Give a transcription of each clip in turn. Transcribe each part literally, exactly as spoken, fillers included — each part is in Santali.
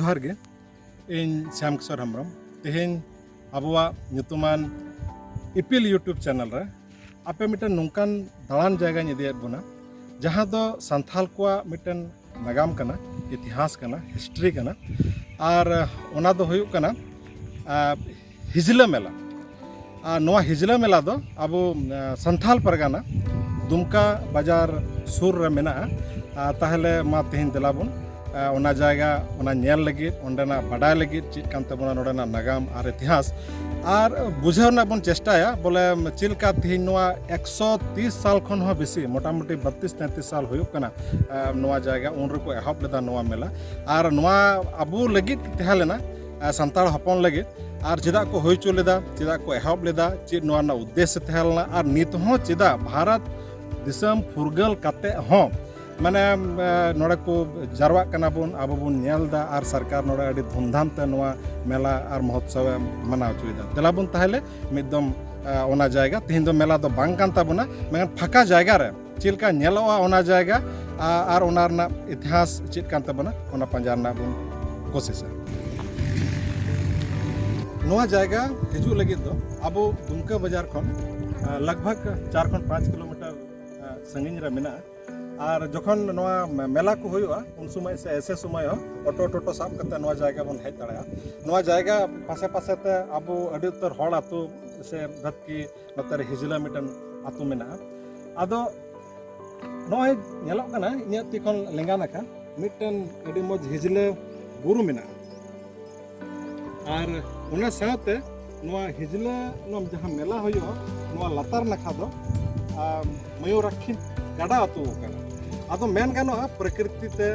ᱡᱚᱦᱟᱨ ᱜᱮ, ᱤᱧ ᱥᱭᱟᱢ ᱠᱤᱥᱳᱨ ᱦᱮᱢᱵᱨᱚᱢ᱾ ᱛᱮᱦᱮᱧ ᱟᱵᱚᱣᱟᱜ ᱧᱩᱛᱩᱢᱟᱱ ᱤᱯᱤᱞ YouTube ᱪᱮᱱᱮᱞ ᱨᱮ ᱟᱯᱮ ᱢᱤᱫᱴᱮᱱ ᱱᱚᱝᱠᱟᱱ ᱫᱟᱬᱟᱱ ᱡᱟᱭᱜᱟᱧ ᱤᱫᱤᱭᱮᱫ ᱵᱚᱱᱟ, ᱡᱟᱦᱟᱸ ᱫᱚ ᱥᱟᱱᱛᱷᱟᱞ ᱠᱚᱣᱟᱜ ᱢᱤᱫᱴᱮᱱ ᱱᱟᱜᱟᱢ ᱠᱟᱱᱟ, ᱤᱛᱤᱦᱟᱥ ᱠᱟᱱᱟ, ᱦᱤᱥᱴᱨᱤ ᱠᱟᱱᱟ᱾ ᱟᱨ ᱚᱱᱟ ᱫᱚ ᱦᱩᱭᱩᱜ ᱠᱟᱱᱟ ᱟᱨ ᱦᱤᱡᱽᱞᱟᱹ ᱢᱮᱞᱟ᱾ ᱟᱨ ᱱᱚᱣᱟ ᱦᱤᱡᱽᱞᱟᱹ ᱢᱮᱞᱟ ᱫᱚ ᱟᱵᱚ ᱥᱟᱱᱛᱷᱟᱞ ᱯᱟᱨᱜᱟᱱᱟ ᱫᱩᱢᱠᱟ ᱵᱟᱡᱟᱨ ᱥᱩᱨ ᱨᱮ ᱢᱮᱱᱟᱜᱼᱟ᱾ ᱟᱨ ᱛᱟᱦᱚᱞᱮ ᱢᱟ ᱛᱮᱦᱮᱧ ᱫᱮᱞᱟ ᱵᱚᱱ ᱚᱱᱟ ᱡᱟᱭᱜᱟ, ᱚᱱᱟ ᱧᱮᱞ ᱞᱟᱹᱜᱤᱫ, ᱚᱸᱰᱮᱱᱟᱜ ᱵᱟᱰᱟᱭ ᱞᱟᱹᱜᱤᱫ, ᱪᱮᱫ ᱠᱟᱱ ᱛᱟᱵᱚᱱᱟ ᱱᱚᱰᱮᱱᱟᱜ ᱱᱟᱜᱟᱢ ᱟᱨ ᱤᱛᱤᱦᱟᱥ, ᱟᱨ ᱵᱩᱡᱷᱟᱹᱣ ᱨᱮᱱᱟᱜ ᱵᱚᱱ ᱪᱮᱥᱴᱟᱭᱟ ᱵᱚᱞᱮ ᱪᱮᱫ ᱞᱮᱠᱟ ᱛᱮᱦᱮᱧ ᱱᱚᱣᱟ ᱮᱠᱥᱚ ᱛᱤᱥ ᱥᱟᱞ ᱠᱷᱚᱱ ᱦᱚᱸ ᱵᱮᱥᱤ, ᱢᱚᱴᱟᱢᱩᱴᱤ ᱵᱟᱛᱛᱤᱥ ᱛᱮᱛᱛᱤᱥ ᱥᱟᱞ ᱦᱩᱭᱩᱜ ᱠᱟᱱᱟ ᱱᱚᱣᱟ ᱡᱟᱭᱜᱟ, ᱩᱱ ᱨᱮᱠᱚ ᱮᱦᱚᱵ ᱞᱮᱫᱟ ᱱᱚᱣᱟ ᱢᱮᱞᱟ᱾ ᱟᱨ ᱱᱚᱣᱟ ᱟᱵᱚ ᱞᱟᱹᱜᱤᱫ ᱛᱟᱦᱮᱸ ᱞᱮᱱᱟ, ᱥᱟᱱᱛᱟᱲ ᱦᱚᱯᱚᱱ ᱞᱟᱹᱜᱤᱫ᱾ ᱟᱨ ᱪᱮᱫᱟᱜ ᱠᱚ ᱦᱩᱭ ᱦᱚᱪᱚ ᱞᱮᱫᱟ, ᱪᱮᱫᱟᱜ ᱠᱚ ᱮᱦᱚᱵ ᱞᱮᱫᱟ, ᱪᱮᱫ ᱱᱚᱣᱟ ᱨᱮᱱᱟᱜ ᱩᱫᱽᱫᱮᱥᱥᱚ ᱛᱟᱦᱮᱸ ᱞᱮᱱᱟ, ᱟᱨ ᱱᱤᱛ ᱦᱚᱸ ᱪᱮᱫᱟᱜ ᱵᱷᱟᱨᱚᱛ ᱫᱤᱥᱚᱢ ᱯᱷᱩᱨᱜᱟᱹᱞ ᱠᱟᱛᱮ ᱦᱚᱸ ᱢᱟᱱᱮ ᱱᱚᱰᱮ ᱠᱚ ᱡᱟᱨᱣᱟᱜ ᱠᱟᱱᱟ ᱵᱚᱱ, ᱟᱵᱚ ᱵᱚᱱ ᱧᱮᱞ ᱮᱫᱟ, ᱟᱨ ᱥᱚᱨᱠᱟᱨ ᱱᱚᱰᱮ ᱟᱹᱰᱤ ᱫᱷᱩᱢᱫᱷᱟᱢ ᱛᱮ ᱱᱚᱣᱟ ᱢᱮᱞᱟ ᱟᱨ ᱢᱚᱦᱚᱛᱥᱚᱵ ᱮ ᱢᱟᱱᱟᱣ ᱦᱚᱪᱚᱭᱮᱫᱟ᱾ ᱫᱮᱞᱟ ᱵᱚᱱ ᱛᱟᱦᱚᱞᱮ ᱢᱤᱫ ᱫᱚᱢ ᱚᱱᱟ ᱡᱟᱭᱜᱟ, ᱛᱮᱦᱮᱧ ᱫᱚ ᱢᱮᱞᱟ ᱫᱚ ᱵᱟᱝ ᱠᱟᱱ ᱛᱟᱵᱚᱱᱟ, ᱢᱮᱱᱠᱷᱟᱱ ᱯᱷᱟᱸᱠᱟ ᱡᱟᱭᱜᱟ ᱨᱮ ᱪᱮᱫ ᱞᱮᱠᱟ ᱧᱮᱞᱚᱜᱼᱟ ᱚᱱᱟ ᱡᱟᱭᱜᱟ, ᱟᱨ ᱚᱱᱟ ᱨᱮᱱᱟᱜ ᱤᱛᱤᱦᱟᱥ ᱪᱮᱫ ᱠᱟᱱ ᱛᱟᱵᱚᱱᱟ, ᱚᱱᱟ ᱯᱟᱸᱡᱟ ᱨᱮᱱᱟᱜ ᱵᱚᱱ ᱠᱳᱥᱤᱥᱟ᱾ ᱱᱚᱣᱟ ᱡᱟᱭᱜᱟ ᱦᱤᱡᱩᱜ ᱞᱟᱹᱜᱤᱫ ᱫᱚ ᱟᱵᱚ ᱫᱩᱢᱠᱟᱹ ᱵᱟᱡᱟᱨ ᱠᱷᱚᱱ ᱞᱟᱜᱽ ᱵᱷᱟᱜᱽ ᱪᱟᱨ ᱠᱷᱚᱱ ᱯᱟᱸᱪ ᱠᱤᱞᱳᱢᱤᱴᱟᱨ ᱥᱟᱺᱜᱤᱧ ᱨᱮ ᱢᱮᱱᱟᱜᱼᱟ᱾ ᱟᱨ ᱡᱚᱠᱷᱚᱱ ᱱᱚᱣᱟ ᱢᱮᱞᱟ ᱠᱚ ᱦᱩᱭᱩᱜᱼᱟ, ᱩᱱ ᱥᱚᱢᱚᱭ ᱥᱮ ᱮᱥᱮ ᱥᱚᱢᱚᱭ ᱦᱚᱸ ᱚᱴᱳ ᱴᱳᱴᱳ ᱥᱟᱵ ᱠᱟᱛᱮ ᱱᱚᱣᱟ ᱡᱟᱭᱜᱟ ᱵᱚᱱ ᱦᱮᱡ ᱫᱟᱲᱮᱭᱟᱜᱼᱟ᱾ ᱱᱚᱣᱟ ᱡᱟᱭᱜᱟ ᱯᱟᱥᱮ ᱯᱟᱥᱮ ᱛᱮ ᱟᱵᱚ ᱟᱹᱰᱤ ᱩᱛᱟᱹᱨ ᱦᱚᱲ ᱟᱹᱛᱩ ᱥᱮ ᱫᱷᱟᱹᱛᱠᱤ ᱱᱚᱛᱮ ᱨᱮ ᱦᱤᱡᱽᱞᱟᱹ ᱢᱤᱫᱴᱮᱱ ᱟᱹᱛᱩ ᱢᱮᱱᱟᱜᱼᱟ᱾ ᱟᱫᱚ ᱱᱚᱜᱼᱚᱭ ᱧᱮᱞᱚᱜ ᱠᱟᱱᱟ ᱤᱧᱟᱹᱜ ᱛᱤ ᱠᱷᱚᱱ ᱞᱮᱸᱜᱟ ᱱᱟᱠᱷᱟ ᱢᱤᱫᱴᱮᱱ ᱟᱹᱰᱤ ᱢᱚᱡᱽ ᱦᱤᱡᱽᱞᱟᱹ ᱵᱩᱨᱩ ᱢᱮᱱᱟᱜᱼᱟ᱾ ᱟᱨ ᱚᱱᱟ ᱥᱟᱶᱛᱮ ᱱᱚᱣᱟ ᱦᱤᱡᱽᱞᱟᱹ, ᱱᱚᱣᱟ ᱡᱟᱦᱟᱸ ᱢᱮᱞᱟ ᱦᱩᱭᱩᱜᱼᱟ, ᱱᱚᱣᱟ ᱞᱟᱛᱟᱨ ᱱᱟᱠᱷᱟ ᱫᱚ ᱟᱨ ᱢᱚᱭᱩᱨᱟᱠᱠᱷᱤ ᱜᱟᱰᱟ ᱟᱹᱛᱩ ᱠᱟᱱᱟ᱾ ᱟᱫᱚ ᱢᱮᱱ ᱜᱟᱱᱚᱜᱼᱟ, ᱯᱨᱚᱠᱨᱤᱛᱤ ᱛᱮ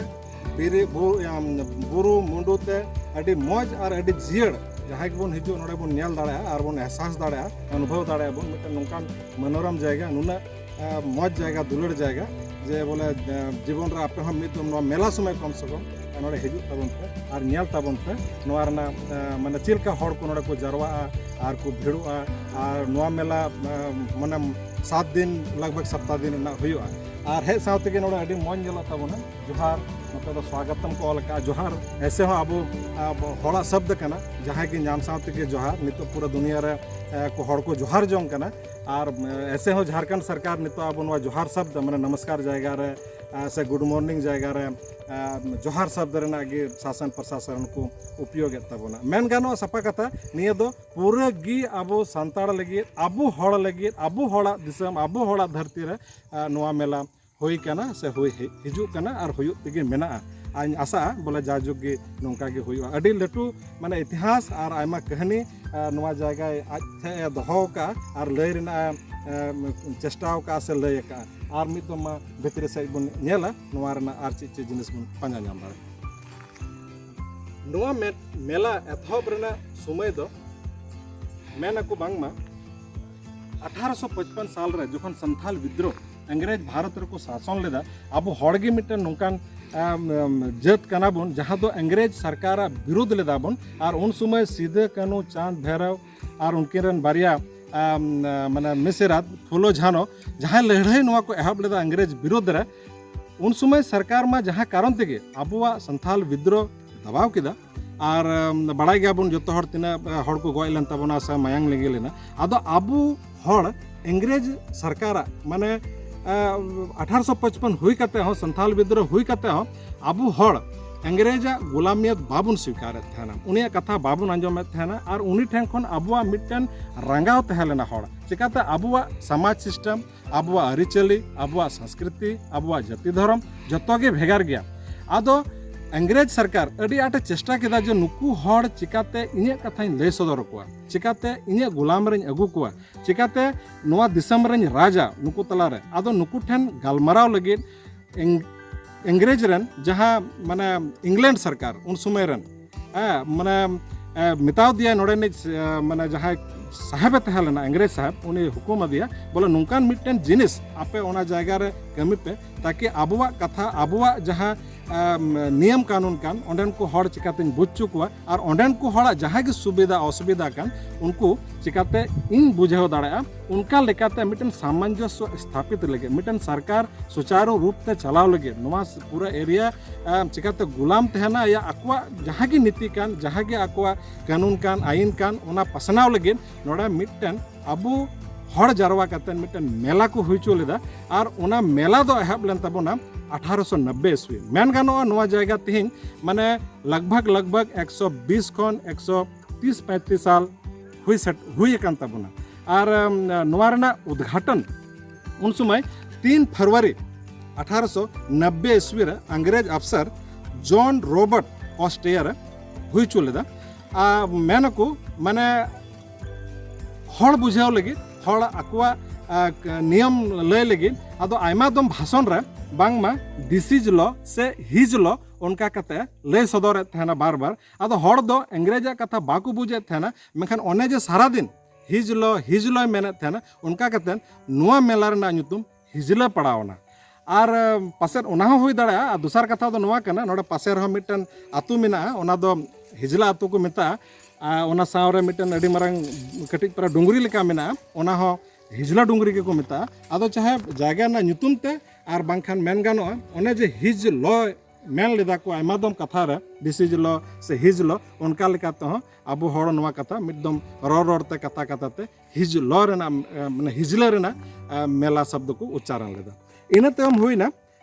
ᱵᱤᱨ, ᱵᱩ-, ᱟᱢ, ᱵᱩᱨᱩ ᱢᱩᱸᱰᱩ ᱛᱮ ᱟᱹᱰᱤ ᱢᱚᱡᱽ ᱟᱨ ᱟᱹᱰᱤ ᱡᱤᱭᱟᱹᱲ, ᱡᱟᱦᱟᱸᱭ ᱜᱮᱵᱚᱱ ᱦᱤᱡᱩᱜ, ᱱᱚᱰᱮ ᱵᱚᱱ ᱧᱮᱞ ᱫᱟᱲᱮᱭᱟᱜᱼᱟ ᱟᱨ ᱵᱚᱱ ᱮᱦᱥᱟᱥ ᱫᱟᱲᱮᱭᱟᱜᱼᱟ, ᱚᱱᱩᱵᱷᱚᱵ ᱫᱟᱲᱮᱭᱟᱜᱼᱟ ᱵᱚᱱ ᱢᱤᱫᱴᱮᱱ ᱱᱚᱝᱠᱟᱱ ᱢᱚᱱᱳᱨᱚᱢ ᱡᱟᱭᱜᱟ, ᱱᱩᱱᱟᱹᱜ ᱟᱨ ᱢᱚᱡᱽ ᱡᱟᱭᱜᱟ, ᱫᱩᱞᱟᱹᱲ ᱡᱟᱭᱜᱟ, ᱡᱮ ᱵᱚᱞᱮ, ᱟᱨ ᱡᱤᱵᱚᱱ ᱨᱮ ᱟᱯᱮ ᱦᱚᱸ ᱢᱤᱫ ᱫᱚᱢ ᱱᱚᱣᱟ ᱢᱮᱞᱟ ᱥᱚᱢᱚᱭ ᱠᱚᱢ ᱥᱮ ᱠᱚᱢ ᱱᱚᱰᱮ ᱦᱤᱡᱩᱜ ᱛᱟᱵᱚᱱ ᱯᱮ ᱟᱨ ᱧᱮᱞ ᱛᱟᱵᱚᱱ ᱯᱮ᱾ ᱱᱚᱣᱟ ᱨᱮᱱᱟᱜ, ᱟᱨ ᱢᱟᱱᱮ ᱪᱮᱫ ᱞᱮᱠᱟ ᱦᱚᱲ ᱠᱚ ᱱᱚᱰᱮ ᱠᱚ ᱡᱟᱨᱣᱟᱜᱼᱟ ᱟᱨ ᱠᱚ ᱵᱷᱤᱲᱚᱜᱼᱟ, ᱟᱨ ᱱᱚᱣᱟ ᱢᱮᱞᱟ, ᱟᱨ ᱢᱟᱱᱮ ᱥᱟᱛ ᱫᱤᱱ, ᱞᱟᱜᱽ ᱵᱷᱟᱜᱽ ᱥᱟᱯᱛᱟ ᱫᱤᱱ ᱨᱮᱱᱟᱜ ᱦᱩᱭᱩᱜᱼᱟ᱾ ᱟᱨ ᱦᱮᱡ ᱥᱟᱶ ᱛᱮᱜᱮ ᱱᱚᱰᱮ ᱟᱹᱰᱤ ᱢᱚᱡᱽ ᱧᱮᱞᱚᱜ ᱛᱟᱵᱚᱱᱟ᱾ ᱡᱚᱦᱟᱨ᱾ ᱱᱚᱛᱮ ᱫᱚ ᱥᱣᱟᱜᱚᱛᱚᱢ ᱠᱚ ᱚᱞ ᱟᱠᱟᱫᱼᱟ, ᱡᱚᱦᱟᱨ᱾ ᱮᱥᱮ ᱦᱚᱸ ᱟᱵᱚ, ᱟᱵᱚ ᱦᱚᱲᱟᱜ ᱥᱚᱵᱫ ᱠᱟᱱᱟ, ᱡᱟᱦᱟᱸᱭ ᱜᱮ ᱧᱟᱢ ᱥᱟᱶ ᱛᱮᱜᱮ ᱡᱚᱦᱟᱨ᱾ ᱱᱤᱛᱚᱜ ᱯᱩᱨᱟᱹ ᱫᱩᱱᱤᱭᱟᱹ ᱨᱮ, ᱮ, ᱠᱚ ᱦᱚᱲ ᱠᱚ ᱡᱚᱦᱟᱨ ᱡᱚᱝ ᱠᱟᱱᱟ᱾ ᱟᱨ, ᱮ, ᱮᱥᱮ ᱦᱚᱸ ᱡᱷᱟᱲᱠᱷᱚᱸᱰ ᱥᱚᱨᱠᱟᱨ ᱱᱤᱛᱚᱜ ᱟᱵᱚ ᱱᱚᱣᱟ ᱡᱚᱦᱟᱨ ᱥᱚᱵᱫ, ᱢᱟᱱᱮ ᱱᱚᱢᱚᱥᱠᱟᱨ ᱡᱟᱭᱜᱟ ᱨᱮ, ᱮ, ᱥᱮ ᱜᱩᱰ ᱢᱚᱨᱱᱤᱝ ᱡᱟᱭᱜᱟ ᱨᱮ, ᱮ, ᱡᱚᱦᱟᱨ ᱥᱚᱵᱫ ᱨᱮᱱᱟᱜ ᱜᱮ ᱥᱟᱥᱚᱱ ᱯᱨᱚᱥᱟᱥᱚᱱ ᱠᱚ ᱩᱯᱭᱳᱜᱮᱫ ᱛᱟᱵᱚᱱᱟ᱾ ᱢᱮᱱ ᱜᱟᱱᱚᱜᱼᱟ ᱥᱟᱯᱷᱟ ᱠᱟᱛᱷᱟ, ᱱᱤᱭᱟᱹ ᱫᱚ ᱯᱩᱨᱟᱹ ᱜᱮ ᱟᱵᱚ ᱥᱟᱱᱛᱟᱲ ᱞᱟᱹᱜᱤᱫ, ᱟᱵᱚ ᱦᱚᱲ ᱞᱟᱹᱜᱤᱫ, ᱟᱵᱚ ᱦᱚᱲᱟᱜ ᱫᱤᱥᱚᱢ, ᱟᱵᱚ ᱦᱚᱲᱟᱜ ᱫᱷᱟᱹᱨᱛᱤ ᱨᱮ, ᱮ, ᱱᱚᱣᱟ ᱢᱮᱞᱟ ᱦᱩᱭ ᱠᱟᱱᱟ ᱥᱮ ᱦᱩᱭ ᱦᱮ-, ᱦᱤᱡᱩᱜ ᱠᱟᱱᱟ ᱟᱨ ᱦᱩᱭᱩᱜ ᱛᱮᱜᱮ ᱢᱮᱱᱟᱜᱼᱟ᱾ ᱟᱨ ᱤᱧ ᱟᱥᱟᱜᱼᱟ ᱵᱚᱞᱮ ᱡᱟᱭᱡᱩᱜᱽ ᱜᱮ ᱱᱚᱝᱠᱟ ᱜᱮ ᱦᱩᱭᱩᱜᱼᱟ᱾ ᱟᱹᱰᱤ ᱞᱟᱹᱴᱩ ᱢᱟᱱᱮ ᱤᱛᱤᱦᱟᱥ ᱟᱨ ᱟᱭᱢᱟ ᱠᱟᱹᱦᱱᱤ, ᱮ, ᱱᱚᱣᱟ ᱡᱟᱭᱜᱟᱭ ᱟᱡ ᱴᱷᱮᱡ ᱮ ᱫᱚᱦᱚ ᱟᱠᱟᱫᱼᱟ ᱟᱨ ᱞᱟᱹᱭ ᱨᱮᱱᱟᱜ ᱮ, ᱮ, ᱪᱮᱥᱴᱟ ᱟᱠᱟᱫᱼᱟ ᱥᱮ ᱞᱟᱹᱭ ᱟᱠᱟᱫᱼᱟ᱾ ᱟᱨ ᱢᱤᱫ ᱫᱚᱢ ᱢᱟ ᱵᱷᱤᱛᱨᱤ ᱥᱮᱫ ᱵᱚᱱ ᱧᱮᱞᱟ ᱱᱚᱣᱟ ᱨᱮᱱᱟᱜ ᱟᱨ ᱪᱮᱫ ᱪᱮᱫ ᱡᱤᱱᱤᱥ ᱵᱚᱱ ᱯᱟᱸᱡᱟ ᱧᱟᱢ ᱫᱟᱲᱮᱭᱟᱜᱼᱟ᱾ ᱱᱚᱣᱟ ᱢᱮ-, ᱢᱮᱞᱟ ᱮᱛᱚᱦᱚᱵ ᱨᱮᱱᱟᱜ ᱥᱚᱢᱚᱭ ᱫᱚ ᱢᱮᱱ ᱟᱠᱚ ᱵᱟᱝᱢᱟ ᱟᱴᱷᱟᱨᱚᱥᱚ ᱯᱚᱪᱯᱚᱱ ᱥᱟᱞ ᱨᱮ ᱡᱚᱠᱷᱚᱱ ᱥᱟᱱᱛᱷᱟᱞ ᱵᱤᱫᱽᱨᱳᱦ ᱤᱝᱨᱮᱡᱽ ᱵᱷᱟᱨᱚᱛ ᱨᱮᱠᱚ ᱥᱟᱥᱚᱱ ᱞᱮᱫᱟ, ᱟᱵᱚ ᱦᱚᱲ ᱜᱮ ᱢᱤᱫᱴᱮᱱ ᱱᱚᱝᱠᱟᱱ, ᱟᱢ, ᱟᱢ, ᱡᱟᱹᱛ ᱠᱟᱱᱟ ᱵᱚᱱ, ᱡᱟᱦᱟᱸ ᱫᱚ ᱤᱝᱨᱮᱡᱽ ᱥᱚᱨᱠᱟᱨᱟᱜ ᱵᱤᱨᱩᱫᱷ ᱞᱮᱫᱟ ᱵᱚᱱ᱾ ᱟᱨ ᱩᱱ ᱥᱚᱢᱚᱭ ᱥᱤᱫᱟᱹ, ᱠᱟᱹᱱᱦᱩ, ᱪᱟᱸᱫᱽ, ᱵᱷᱮᱨᱚᱣ ᱟᱨ ᱩᱱᱠᱤᱱ ᱨᱮᱱ ᱵᱟᱨᱭᱟ, ᱟᱢ, ᱢᱟᱱᱮ ᱢᱤᱥᱮᱨᱟᱛ ᱯᱷᱩᱞᱳ ᱡᱷᱟᱱᱚ ᱡᱟᱦᱟᱸᱭ ᱞᱟᱹᱲᱦᱟᱹᱭ ᱱᱚᱣᱟ ᱠᱚ ᱮᱦᱚᱵ ᱞᱮᱫᱟ ᱤᱝᱨᱮᱡᱽ ᱵᱤᱨᱩᱫᱷ ᱨᱮ, ᱩᱱ ᱥᱚᱢᱚᱭ ᱥᱚᱨᱠᱟᱨ ᱢᱟ ᱡᱟᱦᱟᱸ ᱠᱟᱨᱚᱱ ᱛᱮᱜᱮ ᱟᱵᱚᱣᱟᱜ ᱥᱟᱱᱛᱷᱟᱞ ᱵᱤᱫᱽᱨᱳᱦ ᱫᱟᱵᱟᱣ ᱠᱮᱫᱟ᱾ ᱟᱨ, ᱟᱢ, ᱵᱟᱲᱟᱭ ᱜᱮᱭᱟᱵᱚᱱ ᱡᱚᱛᱚ ᱦᱚᱲ ᱛᱤᱱᱟᱹᱜ, ᱟ, ᱦᱚᱲ ᱠᱚ ᱜᱚᱡ ᱞᱮᱱ ᱛᱟᱵᱚᱱᱟ ᱥᱮ ᱢᱟᱭᱟᱝ ᱞᱤᱸᱜᱤ ᱞᱮᱱᱟ᱾ ᱟᱫᱚ ᱟᱵᱚ ᱦᱚᱲ ᱤᱝᱨᱮᱡᱽ ᱥᱚᱨᱠᱟᱨᱟᱜ ᱢᱟᱱᱮ, ᱟ, ᱟᱴᱷᱟᱨᱚᱥᱚ ᱯᱚᱪᱯᱚᱱ ᱦᱩᱭ ᱠᱟᱛᱮ ᱦᱚᱸ, ᱥᱟᱱᱛᱷᱟᱞ ᱵᱤᱫᱽᱨᱳᱦ ᱦᱩᱭ ᱠᱟᱛᱮ ᱦᱚᱸ ᱟᱵᱚ ᱦᱚᱲ ᱤᱝᱨᱮᱡᱟᱜ ᱜᱳᱞᱟᱢᱤᱭᱟᱹᱛ ᱵᱟᱵᱚᱱ ᱥᱣᱤᱠᱟᱨᱮᱫ ᱛᱟᱦᱮᱱᱟ, ᱩᱱᱤᱭᱟᱜ ᱠᱟᱛᱷᱟ ᱵᱟᱵᱚᱱ ᱟᱸᱡᱚᱢᱮᱫ ᱛᱟᱦᱮᱱᱟ᱾ ᱟᱨ ᱩᱱᱤ ᱴᱷᱮᱱ ᱠᱷᱚᱱ ᱟᱵᱚᱣᱟᱜ ᱢᱤᱫᱴᱮᱱ ᱨᱟᱸᱜᱟᱣ ᱛᱟᱦᱮᱸ ᱞᱮᱱᱟ ᱦᱚᱲ, ᱪᱤᱠᱟᱛᱮ ᱟᱵᱚᱣᱟᱜ ᱥᱚᱢᱟᱡᱽ ᱥᱤᱥᱴᱮᱢ, ᱟᱵᱚᱣᱟᱜ ᱟᱹᱨᱤᱪᱟᱹᱞᱤ, ᱟᱵᱚᱣᱟᱜ ᱥᱚᱝᱥᱠᱨᱤᱛᱤ, ᱟᱵᱚᱣᱟᱜ ᱡᱟᱹᱛᱤ ᱫᱷᱚᱨᱚᱢ ᱡᱚᱛᱚ ᱜᱮ ᱵᱷᱮᱜᱟᱨ ᱜᱮᱭᱟ᱾ ᱟᱫᱚ ᱤᱝᱨᱮᱡᱽ ᱥᱚᱨᱠᱟᱨ ᱟᱹᱰᱤ ᱟᱸᱴᱮ ᱪᱮᱥᱴᱟ ᱠᱮᱫᱟ ᱡᱮ ᱱᱩᱠᱩ ᱦᱚᱲ ᱪᱤᱠᱟᱛᱮ ᱤᱧᱟᱹᱜ ᱠᱟᱛᱷᱟᱧ ᱞᱟᱹᱭ ᱥᱚᱫᱚᱨ ᱟᱠᱚᱣᱟ, ᱪᱤᱠᱟᱛᱮ ᱤᱧᱟᱹᱜ ᱜᱳᱞᱟᱢ ᱨᱤᱧ ᱟᱹᱜᱩ ᱠᱚᱣᱟ, ᱪᱤᱠᱟᱛᱮ ᱱᱚᱣᱟ ᱫᱤᱥᱚᱢ ᱨᱤᱧ ᱨᱟᱡᱟ ᱱᱩᱠᱩ ᱛᱟᱞᱟᱨᱮ᱾ ᱟᱫᱚ ᱱᱩᱠᱩ ᱴᱷᱮᱱ ᱜᱟᱞᱢᱟᱨᱟᱣ ᱞᱟᱹᱜᱤᱫ ᱤᱝ-, ᱤᱝᱨᱮᱡᱽ ᱨᱮᱱ ᱡᱟᱦᱟᱸ ᱢᱟᱱᱮ ᱤᱝᱞᱮᱱᱰ ᱥᱚᱨᱠᱟᱨ ᱩᱱ ᱥᱚᱢᱚᱭ ᱨᱮᱱ, ᱦᱮᱸ, ᱢᱟᱱᱮ, ᱮ, ᱢᱮᱛᱟᱣ ᱫᱮᱭᱟᱭ ᱱᱚᱰᱮᱱᱤᱡ, ᱮ, ᱢᱟᱱᱮ ᱡᱟᱦᱟᱸᱭ ᱥᱟᱦᱮᱵᱮ ᱛᱟᱦᱮᱸ ᱞᱮᱱᱟ, ᱤᱝᱨᱮᱡᱽ ᱥᱟᱦᱮᱵ, ᱩᱱᱤ ᱦᱩᱠᱩᱢ ᱟᱫᱮᱭᱟ ᱵᱚᱞᱮ ᱱᱚᱝᱠᱟᱱ ᱢᱤᱫᱴᱮᱱ ᱡᱤᱱᱤᱥ ᱟᱯᱮ ᱚᱱᱟ ᱡᱟᱭᱜᱟ ᱨᱮ ᱠᱟᱹᱢᱤ ᱯᱮ, ᱛᱟᱠᱤ ᱟᱵᱚᱣᱟᱜ ᱠᱟᱛᱷᱟ, ᱟᱵᱚᱣᱟᱜ ᱡᱟᱦᱟᱸ, ᱟᱢ, ᱱᱤᱭᱚᱢ ᱠᱟᱹᱱᱩᱱ ᱠᱟᱱ, ᱚᱸᱰᱮᱱ ᱠᱚ ᱦᱚᱲ ᱪᱤᱠᱟᱹᱛᱤᱧ ᱵᱩᱡᱽ ᱦᱚᱪᱚ ᱠᱚᱣᱟ, ᱟᱨ ᱚᱸᱰᱮᱱ ᱠᱚ ᱦᱚᱲᱟᱜ ᱡᱟᱦᱟᱸ ᱜᱮ ᱥᱩᱵᱤᱫᱷᱟ ᱚᱥᱩᱵᱤᱫᱷᱟ ᱠᱟᱱ, ᱩᱱᱠᱩ ᱪᱤᱠᱟᱹᱛᱮ ᱤᱧ ᱵᱩᱡᱷᱟᱹᱣ ᱫᱟᱲᱮᱭᱟᱜᱼᱟ, ᱚᱱᱠᱟ ᱞᱮᱠᱟᱛᱮ ᱢᱤᱫᱴᱮᱱ ᱥᱟᱢᱚᱧᱡᱚᱥᱥᱚ ᱥᱛᱷᱟᱯᱤᱛ ᱞᱟᱹᱜᱤᱫ, ᱢᱤᱫᱴᱮᱱ ᱥᱚᱨᱠᱟᱨ ᱥᱩᱪᱟᱨᱩ ᱨᱩᱯ ᱛᱮ ᱪᱟᱞᱟᱣ ᱞᱟᱹᱜᱤᱫ, ᱱᱚᱣᱟ ᱯᱩᱨᱟᱹ ᱮᱨᱤᱭᱟ ᱪᱤᱠᱟᱹᱛᱮ ᱜᱩᱞᱟᱢ ᱛᱟᱦᱮᱱᱟ, ᱭᱟ ᱟᱠᱚᱣᱟᱜ ᱡᱟᱦᱟᱸ ᱜᱮ ᱱᱤᱛᱤ ᱠᱟᱱ, ᱡᱟᱦᱟᱸ ᱜᱮ ᱟᱠᱚᱣᱟᱜ ᱠᱟᱹᱱᱩᱱ ᱠᱟᱱ, ᱟᱹᱭᱤᱱ ᱠᱟᱱ, ᱚᱱᱟ ᱯᱟᱥᱱᱟᱣ ᱞᱟᱹᱜᱤᱫ ᱱᱚᱰᱮ ᱢᱤᱫᱴᱮᱱ ᱟᱵᱚ ᱦᱚᱲ ᱡᱟᱨᱣᱟ ᱠᱟᱛᱮ ᱢᱤᱫᱴᱮᱱ ᱢᱮᱞᱟ ᱠᱚ ᱦᱩᱭ ᱦᱚᱪᱚ ᱞᱮᱫᱟ᱾ ᱟᱨ ᱚᱱᱟ ᱢᱮᱞᱟ ᱫᱚ ᱮᱦᱚᱵ ᱞᱮᱱ ᱛᱟᱵᱚᱱᱟ ᱟᱴᱷᱟᱨᱚᱥᱚ ᱱᱚᱵᱵᱳᱭ ᱤᱥᱣᱤ᱾ ᱢᱮᱱ ᱜᱟᱱᱚᱜᱼᱟ, ᱱᱚᱣᱟ ᱡᱟᱭᱜᱟ ᱛᱮᱦᱮᱧ ᱢᱟᱱᱮ ᱞᱟᱜᱽ ᱵᱷᱟᱜᱽ ᱞᱟᱜᱽ ᱵᱷᱟᱜᱽ ᱮᱠᱥᱚ ᱵᱤᱥ ᱠᱷᱚᱱ ᱮᱠᱥᱚ ᱛᱤᱥ ᱯᱚᱸᱭᱛᱨᱤᱥ ᱥᱟᱞ ᱦᱩᱭ ᱥᱮᱴ-, ᱦᱩᱭ ᱟᱠᱟᱱ ᱛᱟᱵᱚᱱᱟ᱾ ᱟᱨ, ᱮᱢ, ᱱᱚᱣᱟ ᱨᱮᱱᱟᱜ ᱩᱫᱽᱜᱷᱟᱴᱚᱱ ᱩᱱ ᱥᱚᱢᱚᱭ ᱛᱤᱱ ᱯᱷᱮᱵᱽᱨᱩᱣᱟᱨᱤ ᱟᱴᱷᱟᱨᱚᱥᱚ ᱱᱚᱵᱵᱳᱭ ᱤᱥᱣᱤ ᱨᱮ ᱤᱝᱨᱮᱡᱽ ᱟᱯᱥᱟᱨ ᱡᱚᱱ ᱨᱚᱵᱟᱨᱴ ᱠᱚᱥᱴᱮᱭᱟᱨ ᱮ ᱦᱩᱭ ᱦᱚᱪᱚ ᱞᱮᱫᱟ᱾ ᱟᱨ ᱢᱮᱱᱟᱠᱚ, ᱢᱟᱱᱮ, ᱦᱚᱲ ᱵᱩᱡᱷᱟᱹᱣ ᱞᱟᱹᱜᱤᱫ, ᱦᱚᱲ ᱟᱠᱚᱣᱟᱜ, ᱟ, ᱠ-, ᱱᱤᱭᱚᱢ ᱞᱟᱹᱭ ᱞᱟᱹᱜᱤᱫ᱾ ᱟᱫᱚ ᱟᱭᱢᱟ ᱫᱚᱢ ᱵᱷᱟᱥᱚᱱ ᱨᱮ ᱵᱟᱝᱢᱟ this is law ᱥᱮ his law ᱚᱱᱠᱟ ᱠᱟᱛᱮ ᱞᱟᱹᱭ ᱥᱚᱫᱚᱨᱮᱫ ᱛᱟᱦᱮᱱᱟ ᱵᱟᱨ ᱵᱟᱨ᱾ ᱟᱫᱚ ᱦᱚᱲ ᱫᱚ ᱤᱝᱨᱮᱡᱟᱜ ᱠᱟᱛᱷᱟ ᱵᱟᱠᱚ ᱵᱩᱡᱮᱫ ᱛᱟᱦᱮᱱᱟ, ᱢᱮᱱᱠᱷᱟᱱ ᱚᱱᱮ ᱡᱮ ᱥᱟᱨᱟᱫᱤᱱ his law, his law ᱢᱮᱱᱮᱫ ᱛᱟᱦᱮᱱᱟ, ᱚᱱᱠᱟ ᱠᱟᱛᱮ ᱱᱚᱣᱟ ᱢᱮᱞᱟ ᱨᱮᱱᱟᱜ ᱧᱩᱛᱩᱢ ᱦᱤᱡᱽᱞᱟᱹ ᱯᱟᱲᱟᱣ ᱮᱱᱟ᱾ ᱟᱨ, ᱮ, ᱯᱟᱥᱮᱫ ᱚᱱᱟ ᱦᱚᱸ ᱦᱩᱭ ᱫᱟᱲᱮᱭᱟᱜᱼᱟ᱾ ᱟᱨ ᱫᱚᱥᱟᱨ ᱠᱟᱛᱷᱟ ᱫᱚ ᱱᱚᱣᱟ ᱠᱟᱱᱟ, ᱱᱚᱰᱮ ᱯᱟᱥᱮ ᱨᱮᱦᱚᱸ ᱢᱤᱫᱴᱮᱱ ᱟᱹᱛᱩ ᱢᱮᱱᱟᱜᱼᱟ, ᱚᱱᱟ ᱫᱚ ᱦᱤᱡᱽᱞᱟ ᱟᱹᱛᱩ ᱠᱚ ᱢᱮᱛᱟᱜᱼᱟ᱾ ᱟᱨ ᱚᱱᱟ ᱥᱟᱶᱨᱮ ᱢᱤᱫᱴᱮᱱ ᱟᱹᱰᱤ ᱢᱟᱨᱟᱝ ᱠᱟᱹᱴᱤᱡ ᱯᱟᱨᱟ ᱰᱩᱝᱨᱤ ᱞᱮᱠᱟ ᱢᱮᱱᱟᱜᱼᱟ, ᱚᱱᱟ ᱦᱚᱸ ᱦᱤᱡᱽᱞᱟ ᱰᱩᱝᱨᱤ ᱜᱮᱠᱚ ᱢᱮᱛᱟᱜᱼᱟ᱾ ᱟᱫᱚ ᱪᱟᱦᱮ ᱡᱟᱭᱜᱟ ᱨᱮᱱᱟᱜ ᱧᱩᱛᱩᱢ ᱛᱮ ᱟᱨ ᱵᱟᱝᱠᱷᱟᱱ ᱢᱮᱱ ᱜᱟᱱᱚᱜᱼᱟ, ᱚᱱᱮ ᱡᱮ his law ᱢᱮᱱ ᱞᱮᱫᱟ ᱠᱚ ᱟᱭᱢᱟ ᱫᱚᱢ ᱠᱟᱛᱷᱟ ᱨᱮ, this is law ᱥᱮ his law, ᱚᱱᱠᱟ ᱞᱮᱠᱟ ᱛᱮᱦᱚᱸ ᱟᱵᱚ ᱦᱚᱲ ᱱᱚᱣᱟ ᱠᱟᱛᱷᱟ ᱢᱤᱫ ᱫᱚᱢ ᱨᱚᱲ ᱨᱚᱲ ᱛᱮ, ᱠᱟᱛᱷᱟ ᱠᱟᱛᱷᱟ ᱛᱮ his law ᱨᱮᱱᱟᱜ, ᱮ, ᱢᱟᱱᱮ ᱦᱤᱡᱽᱞᱟᱹ ᱨᱮᱱᱟᱜ, ᱮ, ᱢᱮᱞᱟ ᱥᱚᱵᱫᱚ ᱠᱚ ᱩᱪᱪᱟᱨᱚᱱ ᱞᱮᱫᱟ᱾ ᱤᱱᱟᱹ ᱛᱟᱭᱚᱢ ᱦᱩᱭᱱᱟ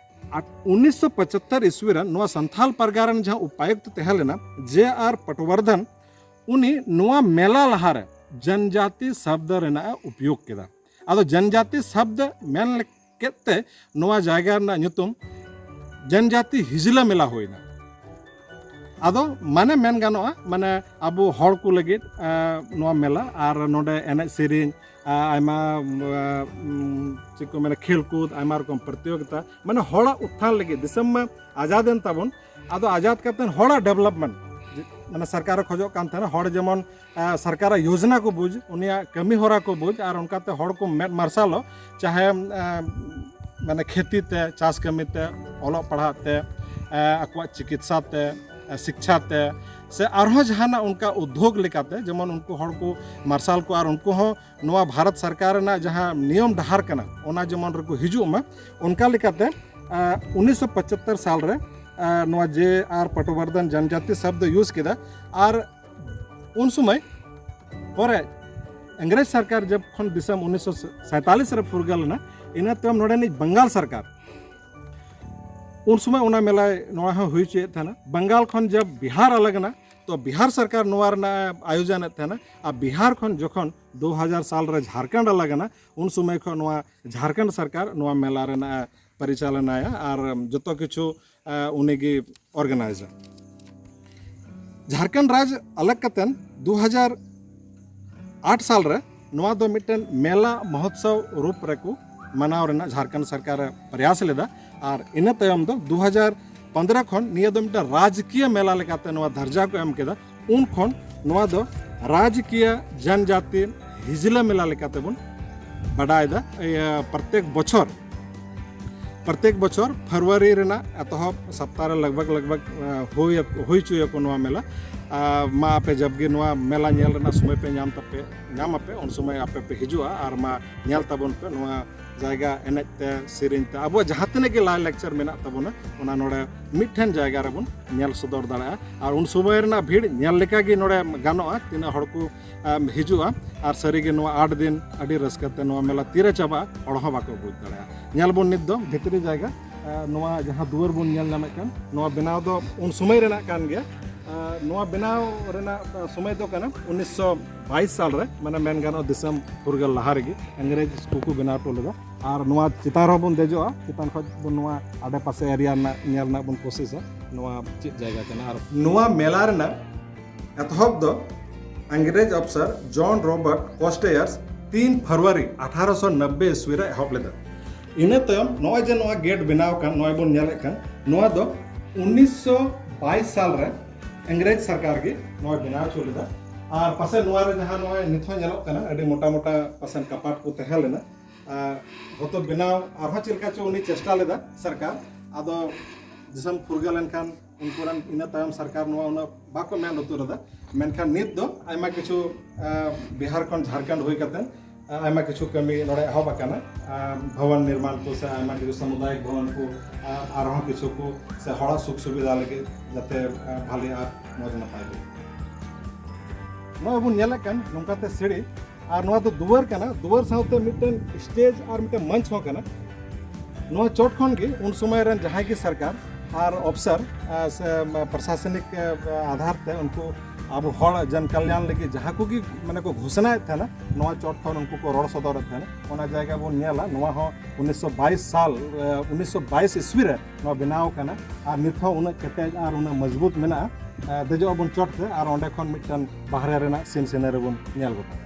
ᱟᱴ-, ᱩᱱᱤᱥᱥᱚ ᱯᱚᱸᱪᱟᱛᱛᱳᱨ ᱤᱥᱣᱤ ᱨᱮ ᱱᱚᱣᱟ ᱥᱟᱱᱛᱷᱟᱞ ᱯᱟᱨᱜᱟᱱᱟ ᱨᱮᱱ ᱡᱟᱦᱟᱸ ᱩᱯᱟᱭᱩᱠᱛ ᱛᱟᱦᱮᱸ ᱞᱮᱱᱟ, ᱡᱮ ᱟᱨ ᱯᱚᱴᱣᱟᱨᱫᱷᱚᱱ, ᱩᱱᱤ ᱱᱚᱣᱟ ᱢᱮᱞᱟ ᱞᱟᱦᱟᱨᱮ ᱡᱚᱱᱡᱟᱛᱤ ᱥᱚᱵᱫᱚ ᱨᱮᱱᱟᱜ ᱮ ᱩᱯᱭᱳᱜᱽ ᱠᱮᱫᱟ᱾ ᱟᱫᱚ ᱡᱚᱱᱡᱟᱛᱤ ᱥᱚᱵᱫᱚ ᱢᱮᱱ ᱞᱮ-, ᱠᱮᱫ ᱛᱮ ᱱᱚᱣᱟ ᱡᱟᱭᱜᱟ ᱨᱮᱱᱟᱜ ᱧᱩᱛᱩᱢ ᱡᱚᱱᱡᱟᱛᱤ ᱦᱤᱡᱽᱞᱟᱹ ᱢᱮᱞᱟ ᱦᱩᱭᱱᱟ᱾ ᱟᱫᱚ ᱢᱟᱱᱮ ᱢᱮᱱ ᱜᱟᱱᱚᱜᱼᱟ, ᱢᱟᱱᱮ ᱟᱵᱚ ᱦᱚᱲ ᱠᱚ ᱞᱟᱹᱜᱤᱫ, ᱮ, ᱱᱚᱣᱟ ᱢᱮᱞᱟ ᱟᱨ ᱱᱚᱰᱮ ᱮᱱᱮᱡ ᱥᱮᱨᱮᱧ, ᱮ, ᱟᱭᱢᱟ, ᱮ, ᱩᱢ, ᱪᱮᱫ ᱠᱚ ᱢᱮᱱᱟ, ᱠᱷᱮᱞ ᱠᱩᱫ, ᱟᱭᱢᱟ ᱨᱚᱠᱚᱢ ᱯᱨᱚᱛᱤᱭᱳᱜᱤᱛᱟ, ᱢᱟᱱᱮ ᱦᱚᱲᱟᱜ ᱩᱛᱛᱷᱟᱱ ᱞᱟᱹᱜᱤᱫ᱾ ᱫᱤᱥᱚᱢ ᱢᱟ ᱟᱡᱟᱫ ᱮᱱ ᱛᱟᱵᱚᱱ, ᱟᱫᱚ ᱟᱡᱟᱫ ᱠᱟᱛᱮ ᱦᱚᱲᱟᱜ development, ᱢᱟᱱᱮ ᱥᱚᱨᱠᱟᱨᱮ ᱠᱷᱚᱡᱚᱜ ᱠᱟᱱ ᱛᱟᱦᱮᱱᱟ, ᱦᱚᱲ ᱡᱮᱢᱚᱱ, ᱮ, ᱥᱚᱨᱠᱟᱨᱟᱜ ᱭᱳᱡᱽᱱᱟ ᱠᱚ ᱵᱩᱡᱽ, ᱩᱱᱤᱭᱟᱜ ᱠᱟᱹᱢᱤ ᱦᱚᱨᱟ ᱠᱚ ᱵᱩᱡᱽ, ᱟᱨ ᱚᱱᱠᱟᱛᱮ ᱦᱚᱲ ᱠᱚ ᱢᱮᱫ ᱢᱟᱨᱥᱟᱞᱚᱜ, ᱪᱟᱦᱮ, ᱮ, ᱢᱟᱱᱮ ᱠᱷᱮᱛᱤ ᱛᱮ, ᱪᱟᱥ ᱠᱟᱹᱢᱤ ᱛᱮ, ᱚᱞᱚᱜ ᱯᱟᱲᱦᱟᱜ ᱛᱮ, ᱮ, ᱟᱠᱚᱣᱟᱜ ᱪᱤᱠᱤᱛᱥᱟ ᱛᱮ, ᱮ, ᱥᱤᱠᱪᱷᱟ ᱛᱮ, ᱥᱮ ᱟᱨᱦᱚᱸ ᱡᱟᱦᱟᱱᱟᱜ ᱚᱱᱠᱟ ᱩᱫᱽᱫᱳᱜᱽ ᱞᱮᱠᱟᱛᱮ, ᱡᱮᱢᱚᱱ ᱩᱱᱠᱩ ᱦᱚᱲ ᱠᱚ ᱢᱟᱨᱥᱟᱞ ᱠᱚ, ᱟᱨ ᱩᱱᱠᱩ ᱦᱚᱸ ᱱᱚᱣᱟ ᱵᱷᱟᱨᱚᱛ ᱥᱚᱨᱠᱟᱨ ᱨᱮᱱᱟᱜ ᱡᱟᱦᱟᱸ ᱱᱤᱭᱚᱢ ᱰᱟᱦᱟᱨ ᱠᱟᱱᱟ, ᱚᱱᱟ ᱡᱮᱢᱚᱱ ᱨᱮᱠᱚ ᱦᱤᱡᱩᱜ ᱢᱟ᱾ ᱚᱱᱠᱟ ᱞᱮᱠᱟᱛᱮ, ᱮ, ᱩᱱᱤᱥᱥᱚ ᱯᱚᱸᱪᱟᱛᱛᱳᱨ ᱥᱟᱞ ᱨᱮ, ᱮ, ᱱᱚᱣᱟ ᱡᱮ ᱟᱨ ᱯᱚᱴᱚᱵᱚᱨᱫᱷᱚᱱ ᱡᱚᱱᱡᱟᱛᱤ ᱥᱚᱵᱫ use ᱠᱮᱫᱟ᱾ ᱟᱨ ᱩᱱ ᱥᱚᱢᱚᱭ ᱯᱚᱨᱮ ᱤᱝᱨᱮᱡᱽ ᱥᱚᱨᱠᱟᱨ ᱡᱚᱠᱷᱚᱱ ᱫᱤᱥᱚᱢ ᱩᱱᱤᱥᱥᱚ ᱥᱟᱭᱛᱟᱞᱤᱥ ᱨᱮ ᱯᱷᱩᱨᱜᱟᱹᱞ ᱮᱱᱟ, ᱤᱱᱟᱹ ᱛᱟᱭᱚᱢ ᱱᱚᱰᱮᱱᱤᱡ ᱵᱟᱝᱜᱟᱞ ᱥᱚᱨᱠᱟᱨ ᱩᱱ ᱥᱚᱢᱚᱭ ᱚᱱᱟ ᱢᱮᱞᱟ ᱱᱚᱣᱟ ᱦᱚᱸ ᱦᱩᱭ ᱦᱚᱪᱚᱭᱮᱫ ᱛᱟᱦᱮᱱᱟ᱾ ᱵᱟᱝᱜᱟᱞ ᱠᱷᱚᱱ ᱡᱚᱵ ᱵᱤᱦᱟᱨ ᱟᱞᱟᱜᱽ ᱮᱱᱟ, ᱛᱚ ᱵᱤᱦᱟᱨ ᱥᱚᱨᱠᱟᱨ ᱱᱚᱣᱟ ᱨᱮᱱᱟᱜ ᱮ ᱟᱭᱳᱡᱚᱱᱮᱫ ᱛᱟᱦᱮᱱᱟ᱾ ᱟᱨ ᱵᱤᱦᱟᱨ ᱠᱷᱚᱱ ᱡᱚᱠᱷᱚᱱ ᱫᱩ ᱦᱟᱡᱟᱨ ᱥᱟᱞ ᱨᱮ ᱡᱷᱟᱲᱠᱷᱚᱸᱰ ᱟᱞᱟᱜᱽ ᱮᱱᱟ, ᱩᱱ ᱥᱚᱢᱚᱭ ᱠᱷᱚᱱ ᱱᱚᱣᱟ ᱡᱷᱟᱲᱠᱷᱚᱸᱰ ᱥᱚᱨᱠᱟᱨ ᱱᱚᱣᱟ ᱢᱮᱞᱟ ᱨᱮᱱᱟᱜ ᱮ ᱯᱚᱨᱤᱪᱟᱞᱚᱱᱟᱭᱟ ᱟᱨ ᱡᱚᱛᱚ ᱠᱤᱪᱷᱩ, ᱮ, ᱩᱱᱤᱜᱮ ᱚᱨᱜᱟᱱᱟᱭᱤᱡᱟ᱾ ᱡᱷᱟᱲᱠᱷᱚᱸᱰ ᱨᱟᱡᱽ ᱟᱞᱟᱜᱽ ᱠᱟᱛᱮᱱ ᱫᱩ ᱦᱟᱡᱟᱨ ᱟᱴ ᱥᱟᱞ ᱨᱮ ᱱᱚᱣᱟ ᱫᱚ ᱢᱤᱫᱴᱮᱱ ᱢᱮᱞᱟ ᱢᱚᱦᱚᱛᱥᱚᱵ ᱨᱩᱯ ᱨᱮᱠᱚ ᱢᱟᱱᱟᱣ ᱨᱮᱱᱟᱜ ᱡᱷᱟᱲᱠᱷᱚᱸᱰ ᱥᱚᱨᱠᱟᱨᱮ ᱯᱨᱚᱭᱟᱥ ᱞᱮᱫᱟ᱾ ᱟᱨ ᱤᱱᱟᱹ ᱛᱟᱭᱚᱢ ᱫᱚ ᱫᱩ ᱦᱟᱡᱟᱨ ᱯᱚᱱᱫᱽᱨᱚ ᱠᱷᱚᱱ ᱱᱤᱭᱟᱹ ᱫᱚ ᱢᱤᱫᱴᱮᱱ ᱨᱟᱡᱽᱠᱤᱭᱟᱹ ᱢᱮᱞᱟ ᱞᱮᱠᱟᱛᱮ ᱱᱚᱣᱟ ᱫᱟᱨᱡᱟ ᱠᱚ ᱮᱢ ᱠᱮᱫᱟ᱾ ᱩᱱ ᱠᱷᱚᱱ ᱱᱚᱣᱟ ᱫᱚ ᱨᱟᱡᱽᱠᱤᱭᱟᱹ ᱡᱟᱱᱡᱟᱛᱤ ᱦᱤᱡᱽᱞᱟᱹ ᱢᱮᱞᱟ ᱞᱮᱠᱟᱛᱮ ᱵᱚᱱ ᱵᱟᱰᱟᱭᱮᱫᱟ᱾ ᱤᱭᱟᱹ, ᱯᱨᱚᱛᱮᱠ ᱵᱚᱪᱷᱚᱨ, ᱯᱨᱚᱛᱮᱠ ᱵᱚᱪᱷᱚᱨ ᱯᱷᱮᱵᱽᱨᱩᱣᱟᱨᱤ ᱨᱮᱱᱟᱜ ᱮᱛᱚᱦᱚᱵ ᱥᱚᱯᱛᱟᱦ ᱨᱮ ᱞᱟᱜᱽ ᱵᱷᱟᱜᱽ, ᱞᱟᱜᱽ ᱵᱷᱟᱜᱽ, ᱮ, ᱦᱩᱭ, ᱦᱩᱭ ᱦᱚᱪᱚᱭᱟᱠᱚ ᱱᱚᱣᱟ ᱢᱮᱞᱟ᱾ ᱟᱨ ᱢᱟ ᱟᱯᱮ ᱡᱟᱵᱜᱮ ᱱᱚᱣᱟ ᱢᱮᱞᱟ ᱧᱮᱞ ᱨᱮᱱᱟᱜ ᱥᱚᱢᱚᱭ ᱯᱮ ᱧᱟᱢ ᱛᱟᱯᱮ, ᱧᱟᱢ ᱟᱯᱮ, ᱩᱱ ᱥᱚᱢᱚᱭ ᱟᱯᱮ ᱯᱮ ᱦᱤᱡᱩᱜᱼᱟ ᱟᱨ ᱢᱟ ᱧᱮᱞ ᱛᱟᱵᱚᱱ ᱯᱮ ᱱᱚᱣᱟ ᱡᱟᱭᱜᱟ, ᱮᱱᱮᱡ ᱛᱮ, ᱥᱮᱨᱮᱧ ᱛᱮ, ᱟᱵᱚᱣᱟᱜ ᱡᱟᱦᱟᱸ ᱛᱤᱱᱟᱹᱜ ᱜᱮ ᱞᱟᱭ ᱞᱟᱠᱪᱟᱨ ᱢᱮᱱᱟᱜ ᱛᱟᱵᱚᱱᱟ, ᱚᱱᱟ ᱱᱚᱰᱮ ᱢᱤᱫᱴᱷᱮᱱ ᱡᱟᱭᱜᱟ ᱨᱮᱵᱚᱱ ᱧᱮᱞ ᱥᱚᱫᱚᱨ ᱫᱟᱲᱮᱭᱟᱜᱼᱟ᱾ ᱟᱨ ᱩᱱ ᱥᱚᱢᱚᱭ ᱨᱮᱱᱟᱜ ᱵᱷᱤᱲ ᱧᱮᱞ ᱞᱮᱠᱟ ᱜᱮ ᱱᱚᱰᱮ ᱜᱟᱱᱚᱜᱼᱟ, ᱛᱤᱱᱟᱹᱜ ᱦᱚᱲ ᱠᱚ, ᱮᱢ, ᱦᱤᱡᱩᱜᱼᱟ᱾ ᱟᱨ ᱥᱟᱹᱨᱤᱜᱮ ᱱᱚᱣᱟ ᱟᱴ ᱫᱤᱱ ᱟᱹᱰᱤ ᱨᱟᱹᱥᱠᱟᱹ ᱛᱮ ᱱᱚᱣᱟ ᱢᱮᱞᱟ ᱛᱤᱨᱮ ᱪᱟᱵᱟᱜᱼᱟ, ᱦᱚᱲ ᱦᱚᱸ ᱵᱟᱠᱚ ᱵᱩᱡᱽ ᱫᱟᱲᱮᱭᱟᱜᱼᱟ᱾ ᱧᱮᱞ ᱵᱚᱱ ᱱᱤᱛ ᱫᱚ ᱵᱷᱤᱛᱨᱤ ᱡᱟᱭᱜᱟ, ᱮ, ᱱᱚᱣᱟ ᱡᱟᱦᱟᱸ ᱫᱩᱣᱟᱹᱨ ᱵᱚᱱ ᱧᱮᱞ ᱧᱟᱢᱮᱫ ᱠᱟᱱ, ᱱᱚᱣᱟ ᱵᱮᱱᱟᱣ ᱫᱚ ᱩᱱ ᱥᱚᱢᱚᱭ ᱨᱮᱱᱟᱜ ᱠᱟᱱ ᱜᱮᱭᱟ᱾ ᱮ, ᱱᱚᱣᱟ ᱵᱮᱱᱟᱣ ᱨᱮᱱᱟᱜ, ᱮ, ᱥᱚᱢᱚᱭ ᱫᱚ ᱠᱟᱱᱟ ᱩᱱᱤᱥᱥᱚ ᱵᱟᱭᱤᱥ ᱥᱟᱞ ᱨᱮ, ᱢᱟᱱᱮ ᱢᱮᱱ ᱜᱟᱱᱚᱜᱼᱟ ᱫᱤᱥᱚᱢ ᱯᱷᱩᱨᱜᱟᱹᱞ ᱞᱟᱦᱟ ᱨᱮᱜᱮ ᱤᱝᱨᱮᱡᱽ ᱠᱚᱠᱚ ᱵᱮᱱᱟᱣ ᱦᱚᱴᱚ ᱞᱮᱫᱟ᱾ ᱟᱨ ᱱᱚᱣᱟ ᱪᱮᱛᱟᱱ ᱨᱮᱦᱚᱸ ᱵᱚᱱ ᱫᱮᱡᱚᱜᱼᱟ, ᱪᱮᱛᱟᱱ ᱠᱷᱚᱱ ᱵᱚᱱ ᱱᱚᱣᱟ ᱟᱰᱮ ᱯᱟᱥᱮ ᱮᱨᱤᱭᱟ ᱨᱮᱱᱟᱜ ᱧᱮᱞ ᱨᱮᱱᱟᱜ ᱵᱚᱱ ᱠᱳᱥᱤᱥᱟ, ᱱᱚᱣᱟ ᱪᱮᱫ ᱡᱟᱭᱜᱟ ᱠᱟᱱᱟ᱾ ᱟᱨ ᱱᱚᱣᱟ ᱢᱮᱞᱟ ᱨᱮᱱᱟᱜ ᱮᱛᱚᱦᱚᱵ ᱫᱚ ᱤᱝᱨᱮᱡᱽ ᱚᱯᱷᱥᱟᱨ ᱡᱚᱱ ᱨᱚᱵᱟᱨᱴ ᱠᱚᱥᱴᱮᱭᱟᱨᱥ ᱛᱤᱱ ᱯᱷᱮᱵᱽᱨᱩᱣᱟᱨᱤ ᱟᱴᱷᱟᱨᱚᱥᱚ ᱱᱚᱵᱵᱳᱭ ᱤᱥᱣᱤ ᱨᱮ ᱮᱦᱚᱵ ᱞᱮᱫᱟ᱾ ᱤᱱᱟᱹ ᱛᱟᱭᱚᱢ ᱱᱚᱜᱼᱚᱭ ᱡᱮ ᱱᱚᱣᱟ ᱜᱮᱴ ᱵᱮᱱᱟᱣ ᱟᱠᱟᱱ, ᱱᱚᱜᱼᱚᱭ ᱵᱚᱱ ᱧᱮᱞᱮᱫ ᱠᱟᱱ, ᱱᱚᱣᱟ ᱫᱚ ᱩᱱᱤᱥᱥᱚ ᱵᱟᱭᱤᱥ ᱥᱟᱞ ᱨᱮ ᱤᱝᱨᱮᱡᱽ ᱥᱚᱨᱠᱟᱨ ᱜᱮ ᱱᱚᱣᱟ ᱵᱮᱱᱟᱣ ᱦᱚᱪᱚ ᱞᱮᱫᱟ᱾ ᱟᱨ ᱯᱟᱥᱮ ᱱᱚᱣᱟ ᱨᱮ ᱡᱟᱦᱟᱸ ᱱᱚᱜᱼᱚᱭ ᱱᱤᱛ ᱦᱚᱸ ᱧᱮᱞᱚᱜ ᱠᱟᱱᱟ, ᱟᱹᱰᱤ ᱢᱚᱴᱟ ᱢᱚᱴᱟ ᱯᱟᱥᱮᱱ ᱠᱟᱯᱟᱴ ᱠᱚ ᱛᱟᱦᱮᱸ ᱞᱮᱱᱟ᱾ ᱟᱨ ᱦᱚᱭᱛᱳ ᱵᱮᱱᱟᱣ ᱟᱨᱦᱚᱸ ᱪᱮᱫ ᱞᱮᱠᱟ ᱪᱚ ᱩᱱᱤ ᱪᱮᱥᱴᱟ ᱞᱮᱫᱟ ᱥᱚᱨᱠᱟᱨ, ᱟᱫᱚ ᱫᱤᱥᱚᱢ ᱯᱷᱩᱨᱜᱟᱹᱞ ᱮᱱᱠᱷᱟᱱ ᱩᱱᱠᱩ ᱨᱮᱱ ᱤᱱᱟᱹ ᱛᱟᱭᱚᱢ ᱥᱚᱨᱠᱟᱨ ᱱᱚᱣᱟ ᱩᱱᱟᱹᱜ ᱵᱟᱠᱚ ᱢᱮᱱ ᱩᱛᱟᱹᱨ ᱮᱫᱟ᱾ ᱢᱮᱱᱠᱷᱟᱱ ᱱᱤᱛ ᱫᱚ ᱟᱭᱢᱟ ᱠᱤᱪᱷᱩ, ᱟᱸ, ᱵᱤᱦᱟᱨ ᱠᱷᱚᱱ ᱡᱷᱟᱲᱠᱷᱚᱸᱰ ᱦᱩᱭ ᱠᱟᱛᱮ, ᱟᱸ, ᱟᱭᱢᱟ ᱠᱤᱪᱷᱩ ᱠᱟᱹᱢᱤ ᱱᱚᱰᱮ ᱮᱦᱚᱵ ᱟᱠᱟᱱᱟ᱾ ᱟᱸ, ᱵᱷᱚᱵᱚᱱ ᱱᱤᱨᱢᱟᱱ ᱠᱚ ᱥᱮ ᱟᱭᱢᱟ ᱠᱤᱪᱷᱩ ᱥᱟᱢᱩᱫᱟᱭᱤᱠ ᱵᱷᱚᱵᱚᱱ ᱠᱚ, ᱟᱸ, ᱟᱨᱦᱚᱸ ᱠᱤᱪᱷᱩ ᱠᱚ ᱥᱮ ᱦᱚᱲᱟᱜ ᱥᱩᱠ ᱥᱩᱵᱤᱫᱷᱟ ᱞᱟᱹᱜᱤᱫ ᱡᱟᱛᱮ, ᱟᱸ, ᱵᱷᱟᱞᱮ ᱟᱨ ᱢᱚᱡᱽ ᱱᱟᱯᱟᱭ ᱜᱮ᱾ ᱱᱚᱜᱼᱚᱭ ᱵᱚᱱ ᱧᱮᱞᱮᱫ ᱠᱟᱱ ᱱᱚᱝᱠᱟᱛᱮ ᱥᱤᱲᱤ, ᱟᱨ ᱱᱚᱣᱟ ᱫᱚ ᱫᱩᱣᱟᱹᱨ ᱠᱟᱱᱟ, ᱫᱩᱣᱟᱹᱨ ᱥᱟᱶᱛᱮ ᱢᱤᱫᱴᱮᱱ ᱥᱴᱮᱡᱽ ᱟᱨ ᱢᱤᱫᱴᱮᱱ ᱢᱚᱧᱪ ᱦᱚᱸ ᱠᱟᱱᱟ᱾ ᱱᱚᱣᱟ ᱪᱚᱴ ᱠᱷᱚᱱ ᱜᱮ ᱩᱱ ᱥᱚᱢᱚᱭ ᱨᱮᱱ ᱡᱟᱦᱟᱸᱭ ᱜᱮ ᱥᱚᱨᱠᱟᱨ ᱟᱨ ᱚᱯᱷᱥᱟᱨ, ᱟ, ᱥᱮ, ᱟ, ᱯᱨᱚᱥᱟᱥᱚᱱᱤᱠ, ᱟ, ᱟᱫᱷᱟᱨ ᱛᱮ ᱩᱱᱠᱩ ᱟᱵᱚ ᱦᱚᱲ ᱡᱚᱱ ᱠᱟᱞᱭᱟᱱ ᱞᱟᱹᱜᱤᱫ ᱡᱟᱦᱟᱸ ᱠᱚᱜᱮ ᱢᱟᱱᱮ ᱠᱚ ᱜᱷᱳᱥᱚᱱᱟᱭᱮᱫ ᱛᱟᱦᱮᱱᱟ, ᱱᱚᱣᱟ ᱪᱚᱴ ᱠᱷᱚᱱ ᱩᱱᱠᱩ ᱠᱚ ᱨᱚᱲ ᱥᱚᱫᱚᱨᱮᱫ ᱛᱟᱦᱮᱱᱟ᱾ ᱚᱱᱟ ᱡᱟᱭᱜᱟ ᱵᱚᱱ ᱧᱮᱞᱟ, ᱱᱚᱣᱟ ᱦᱚᱸ ᱩᱱᱤᱥᱥᱚ ᱵᱟᱭᱤᱥ ᱥᱟᱞ, ᱟ, ᱩᱱᱤᱥᱥᱚ ᱵᱟᱭᱤᱥ ᱤᱥᱣᱤ ᱨᱮ ᱱᱚᱣᱟ ᱵᱮᱱᱟᱣ ᱠᱟᱱᱟ, ᱟᱨ ᱱᱤᱛ ᱦᱚᱸ ᱩᱱᱟᱹᱜ ᱠᱮᱴᱮᱡ ᱟᱨ ᱩᱱᱟᱹᱜ ᱢᱚᱡᱽᱵᱩᱛ ᱢᱮᱱᱟᱜᱼᱟ᱾ ᱟ, ᱫᱮᱡᱚᱜ ᱟᱵᱚᱱ ᱪᱚᱴ ᱛᱮ, ᱟᱨ ᱚᱸᱰᱮ ᱠᱷᱚᱱ ᱢᱤᱫᱴᱮᱱ ᱵᱟᱦᱨᱮ ᱨᱮᱱᱟᱜ ᱥᱤᱱ ᱥᱤᱱᱟᱹᱨᱤ ᱵᱚᱱ ᱧᱮᱞ ᱜᱚᱫᱟ᱾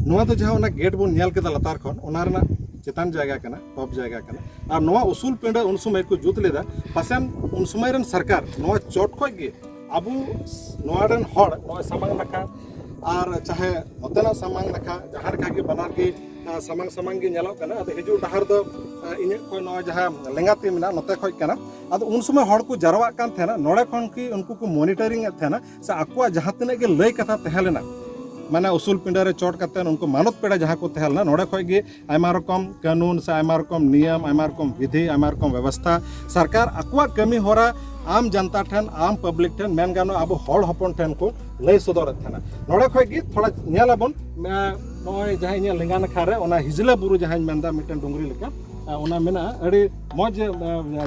ᱱᱚᱣᱟ ᱫᱚ ᱡᱟᱦᱟᱸ ᱚᱱᱟ ᱜᱮᱴ ᱵᱚᱱ ᱧᱮᱞ ᱠᱮᱫᱟ ᱞᱟᱛᱟᱨ ᱠᱷᱚᱱ, ᱚᱱᱟ ᱨᱮᱱᱟᱜ ᱪᱮᱛᱟᱱ ᱡᱟᱭᱜᱟ ᱠᱟᱱᱟ, ᱴᱚᱯ ᱡᱟᱭᱜᱟ ᱠᱟᱱᱟ᱾ ᱟᱨ ᱱᱚᱣᱟ ᱩᱥᱩᱞ ᱯᱤᱸᱰᱟᱹ ᱩᱱ ᱥᱚᱢᱚᱭ ᱠᱚ ᱡᱩᱛ ᱞᱮᱫᱟ, ᱯᱟᱥᱮᱱ ᱩᱱ ᱥᱚᱢᱚᱭ ᱨᱮᱱ ᱥᱚᱨᱠᱟᱨ ᱱᱚᱣᱟ ᱪᱚᱴ ᱠᱷᱚᱡ ᱜᱮ ᱟᱵᱚ ᱱᱚᱣᱟ ᱨᱮᱱ ᱦᱚᱲ ᱱᱚᱣᱟ ᱥᱟᱢᱟᱝ ᱱᱟᱠᱷᱟ ᱟᱨ ᱪᱟᱦᱮ ᱱᱚᱛᱮᱱᱟᱜ ᱥᱟᱢᱟᱝ ᱱᱟᱠᱷᱟ, ᱡᱟᱦᱟᱸ ᱞᱮᱠᱟ ᱜᱮ ᱵᱟᱱᱟᱨ ᱜᱮ, ᱟ, ᱥᱟᱢᱟᱝ ᱥᱟᱢᱟᱝ ᱜᱮ ᱧᱮᱞᱚᱜ ᱠᱟᱱᱟ᱾ ᱟᱫᱚ ᱦᱤᱡᱩᱜ ᱰᱟᱦᱟᱨ ᱫᱚ, ᱟ, ᱤᱧᱟᱹᱜ ᱠᱷᱚᱱ ᱱᱚᱣᱟ ᱡᱟᱦᱟᱸ ᱞᱮᱸᱜᱟ ᱛᱤ ᱢᱮᱱᱟᱜᱼᱟ, ᱱᱚᱛᱮ ᱠᱷᱚᱡ ᱠᱟᱱᱟ᱾ ᱟᱫᱚ ᱩᱱ ᱥᱚᱢᱚᱭ ᱦᱚᱲ ᱠᱚ ᱡᱟᱨᱣᱟᱜ ᱠᱟᱱ ᱛᱟᱦᱮᱱᱟ, ᱱᱚᱰᱮ ᱠᱷᱚᱱ ᱜᱮ ᱩᱱᱠᱩ ᱠᱚ ᱢᱚᱱᱤᱴᱚᱨᱤᱝ ᱮᱫ ᱛᱟᱦᱮᱱᱟ ᱥᱮ ᱟᱠᱚᱣᱟᱜ ᱡᱟᱦᱟᱸ ᱛᱤᱱᱟᱹᱜ ᱜᱮ ᱞᱟᱹᱭ ᱠᱟᱛᱷᱟ ᱛᱟᱦᱮᱸ ᱞᱮᱱᱟ, ᱢᱟᱱᱮ ᱩᱥᱩᱞ ᱯᱤᱸᱰᱟᱹ ᱨᱮ ᱪᱚᱴ ᱠᱟᱛᱮ ᱩᱱᱠᱩ ᱢᱟᱱᱚᱛ ᱯᱮᱲᱟ ᱡᱟᱦᱟᱸ ᱠᱚ ᱛᱟᱦᱮᱸ ᱞᱮᱱᱟ, ᱱᱚᱰᱮ ᱠᱷᱚᱡ ᱜᱮ ᱟᱭᱢᱟ ᱨᱚᱠᱚᱢ ᱠᱟᱹᱱᱩᱱ ᱥᱮ ᱟᱭᱢᱟ ᱨᱚᱠᱚᱢ ᱱᱤᱭᱚᱢ, ᱟᱭᱢᱟ ᱨᱚᱠᱚᱢ ᱵᱤᱫᱷᱤ, ᱟᱭᱢᱟ ᱨᱚᱠᱚᱢ ᱵᱮᱵᱚᱥᱛᱷᱟ ᱥᱚᱨᱠᱟᱨ ᱟᱠᱚᱣᱟᱜ ᱠᱟᱹᱢᱤ ᱦᱚᱨᱟ ᱟᱢ ᱡᱟᱱᱛᱟ ᱴᱷᱮᱱ, ᱟᱢ ᱯᱟᱵᱽᱞᱤᱠ ᱴᱷᱮᱱ, ᱢᱮᱱ ᱜᱟᱱᱚᱜᱼᱟ ᱟᱵᱚ ᱦᱚᱲ ᱦᱚᱯᱚᱱ ᱴᱷᱮᱱ ᱠᱚ ᱞᱟᱹᱭ ᱥᱚᱫᱚᱨᱮᱫ ᱛᱟᱦᱮᱱᱟ᱾ ᱱᱚᱰᱮ ᱠᱷᱚᱡ ᱜᱮ ᱛᱷᱚᱲᱟ ᱧᱮᱞ ᱟᱵᱚᱱ, ᱮ, ᱱᱚᱜᱼᱚᱭ ᱡᱟᱦᱟᱸ ᱤᱧᱟᱹᱜ ᱞᱮᱸᱜᱟ ᱱᱟᱠᱷᱟ ᱨᱮ ᱚᱱᱟ ᱦᱤᱡᱽᱞᱟ ᱵᱩᱨᱩ ᱡᱟᱦᱟᱸᱧ ᱢᱮᱱᱫᱟ, ᱢᱤᱫᱴᱮᱱ ᱰᱩᱝᱨᱤ ᱞᱮᱠᱟ, ᱮ, ᱚᱱᱟ ᱢᱮᱱᱟᱜᱼᱟ᱾ ᱟᱹᱰᱤ ᱢᱚᱡᱽ, ᱮ,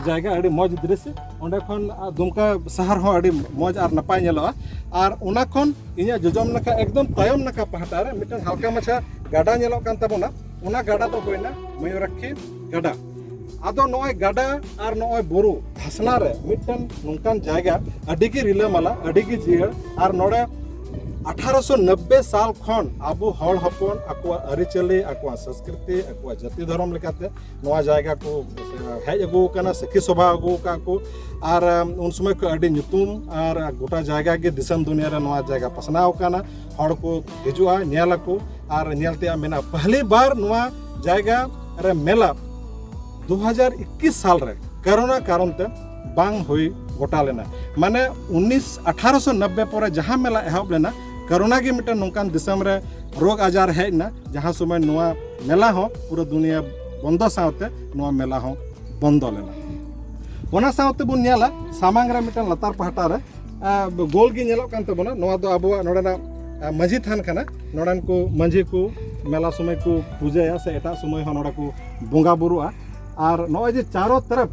ᱡᱟᱭᱜᱟ, ᱟᱹᱰᱤ ᱢᱚᱡᱽ ᱫᱨᱤᱥᱥᱚ᱾ ᱚᱸᱰᱮ ᱠᱷᱚᱱ, ᱟ, ᱫᱩᱢᱠᱟ ᱥᱟᱦᱟᱨ ᱦᱚᱸ ᱟᱹᱰᱤ ᱢᱚᱡᱽ ᱟᱨ ᱱᱟᱯᱟᱭ ᱧᱮᱞᱚᱜᱼᱟ᱾ ᱟᱨ ᱚᱱᱟ ᱠᱷᱚᱱ ᱤᱧᱟᱹᱜ ᱡᱚᱡᱚᱢ ᱱᱟᱠᱷᱟ, ᱮᱠᱫᱚᱢ ᱛᱟᱭᱚᱢ ᱱᱟᱠᱷᱟ ᱯᱟᱦᱴᱟ ᱨᱮ ᱢᱤᱫᱴᱮᱱ ᱦᱟᱞᱠᱟ ᱢᱟᱪᱷᱟ ᱜᱟᱰᱟ ᱧᱮᱞᱚᱜ ᱠᱟᱱ ᱛᱟᱵᱚᱱᱟ, ᱚᱱᱟ ᱜᱟᱰᱟ ᱫᱚ ᱦᱩᱭᱱᱟ ᱢᱚᱭᱩᱨᱟᱠᱠᱷᱤ ᱜᱟᱰᱟ᱾ ᱟᱫᱚ ᱱᱚᱜᱼᱚᱭ ᱜᱟᱰᱟ ᱟᱨ ᱱᱚᱜᱼᱚᱭ ᱵᱩᱨᱩ ᱫᱷᱟᱥᱱᱟ ᱨᱮ ᱢᱤᱫᱴᱮᱱ ᱱᱚᱝᱠᱟᱱ ᱡᱟᱭᱜᱟ, ᱟᱹᱰᱤ ᱜᱮ ᱨᱤᱞᱟᱹᱢᱟᱞᱟ, ᱟᱹᱰᱤ ᱜᱮ ᱡᱤᱭᱟᱹᱲ, ᱟᱨ ᱱᱚᱰᱮ ᱟᱴᱷᱟᱨᱚᱥᱚ ᱱᱚᱵᱵᱳᱭ ᱥᱟᱞ ᱠᱷᱚᱱ ᱟᱵᱚ ᱦᱚᱲ ᱦᱚᱯᱚᱱ ᱟᱠᱚᱣᱟᱜ ᱟᱹᱨᱤᱪᱟᱹᱞᱤ, ᱟᱠᱚᱣᱟᱜ ᱥᱚᱝᱥᱠᱨᱤᱛᱤ, ᱟᱠᱚᱣᱟᱜ ᱡᱟᱹᱛᱤ ᱫᱷᱚᱨᱚᱢ ᱞᱮᱠᱟᱛᱮ ᱱᱚᱣᱟ ᱡᱟᱭᱜᱟ ᱠᱚ ᱦᱮᱡ ᱟᱹᱜᱩ ᱟᱠᱟᱱᱟ, ᱥᱟᱹᱠᱷᱤ ᱥᱚᱵᱷᱟ ᱟᱹᱜᱩ ᱟᱠᱟᱫ ᱠᱚ᱾ ᱟᱨ ᱩᱱ ᱥᱚᱢᱚᱭ ᱠᱷᱚᱱ ᱟᱹᱰᱤ ᱧᱩᱛᱩᱢ ᱟᱨ ᱜᱚᱴᱟ ᱡᱟᱭᱜᱟ ᱜᱮ ᱫᱤᱥᱚᱢ ᱫᱩᱱᱤᱭᱟᱹ ᱨᱮ ᱱᱚᱣᱟ ᱡᱟᱭᱜᱟ ᱯᱟᱥᱱᱟᱣ ᱟᱠᱟᱱᱟ᱾ ᱦᱚᱲ ᱠᱚ ᱦᱤᱡᱩᱜᱼᱟ, ᱧᱮᱞ ᱟᱠᱚ ᱟᱨ ᱧᱮᱞ ᱛᱮᱭᱟᱜ ᱢᱮᱱᱟᱜᱼᱟ᱾ ᱯᱟᱦᱞᱤ ᱵᱟᱨ ᱱᱚᱣᱟ ᱡᱟᱭᱜᱟ ᱨᱮ ᱢᱮᱞᱟ ᱫᱩ ᱦᱟᱡᱟᱨ ᱤᱠᱤᱥ ᱥᱟᱞ ᱨᱮ ᱠᱳᱨᱳᱱᱟ ᱠᱟᱨᱚᱱ ᱛᱮ ᱵᱟᱝ ᱦᱩᱭ ᱜᱚᱴᱟ ᱞᱮᱱᱟ᱾ ᱢᱟᱱᱮ ᱩᱱᱤᱥ ᱟᱴᱷᱟᱨᱚᱥᱚ ᱱᱚᱵᱵᱳᱭ ᱯᱚᱨᱮ ᱡᱟᱦᱟᱸ ᱢᱮᱞᱟ ᱮᱦᱚᱵ ᱞᱮᱱᱟ, ᱠᱳᱨᱳᱱᱟ ᱜᱮ ᱢᱤᱫᱴᱮᱱ ᱱᱚᱝᱠᱟᱱ ᱫᱤᱥᱚᱢ ᱨᱮ ᱨᱳᱜᱽ ᱟᱡᱟᱨ ᱦᱮᱡ ᱮᱱᱟ, ᱡᱟᱦᱟᱸ ᱥᱚᱢᱚᱭ ᱱᱚᱣᱟ ᱢᱮᱞᱟ ᱦᱚᱸ ᱯᱩᱨᱟᱹ ᱫᱩᱱᱤᱭᱟᱹ ᱵᱚᱱᱫᱚ ᱥᱟᱶᱛᱮ ᱱᱚᱣᱟ ᱢᱮᱞᱟ ᱦᱚᱸ ᱵᱚᱱᱫᱚ ᱞᱮᱱᱟ᱾ ᱚᱱᱟ ᱥᱟᱶᱛᱮ ᱵᱚᱱ ᱧᱮᱞᱟ ᱥᱟᱢᱟᱝ ᱨᱮ ᱢᱤᱫᱴᱮᱱ ᱞᱟᱛᱟᱨ ᱯᱟᱦᱴᱟ ᱨᱮ ᱜᱳᱞ ᱜᱮ ᱧᱮᱞᱚᱜ ᱠᱟᱱ ᱛᱟᱵᱚᱱᱟ, ᱱᱚᱣᱟ ᱫᱚ ᱟᱵᱚᱣᱟᱜ ᱱᱚᱰᱮᱱᱟᱜ ᱢᱟᱹᱡᱷᱤ ᱛᱷᱟᱱ ᱠᱟᱱᱟ᱾ ᱱᱚᱰᱮᱱ ᱠᱚ ᱢᱟᱹᱡᱷᱤ ᱠᱚ ᱢᱮᱞᱟ ᱥᱚᱢᱚᱭ ᱠᱚ ᱯᱩᱡᱟᱹᱭᱟ ᱥᱮ ᱮᱴᱟᱜ ᱥᱚᱢᱚᱭ ᱦᱚᱸ ᱱᱚᱰᱮ ᱠᱚ ᱵᱚᱸᱜᱟ ᱵᱩᱨᱩᱜᱼᱟ᱾ ᱟᱨ ᱱᱚᱜᱼᱚᱭ ᱡᱮ ᱪᱟᱨᱚ ᱛᱚᱨᱚᱯ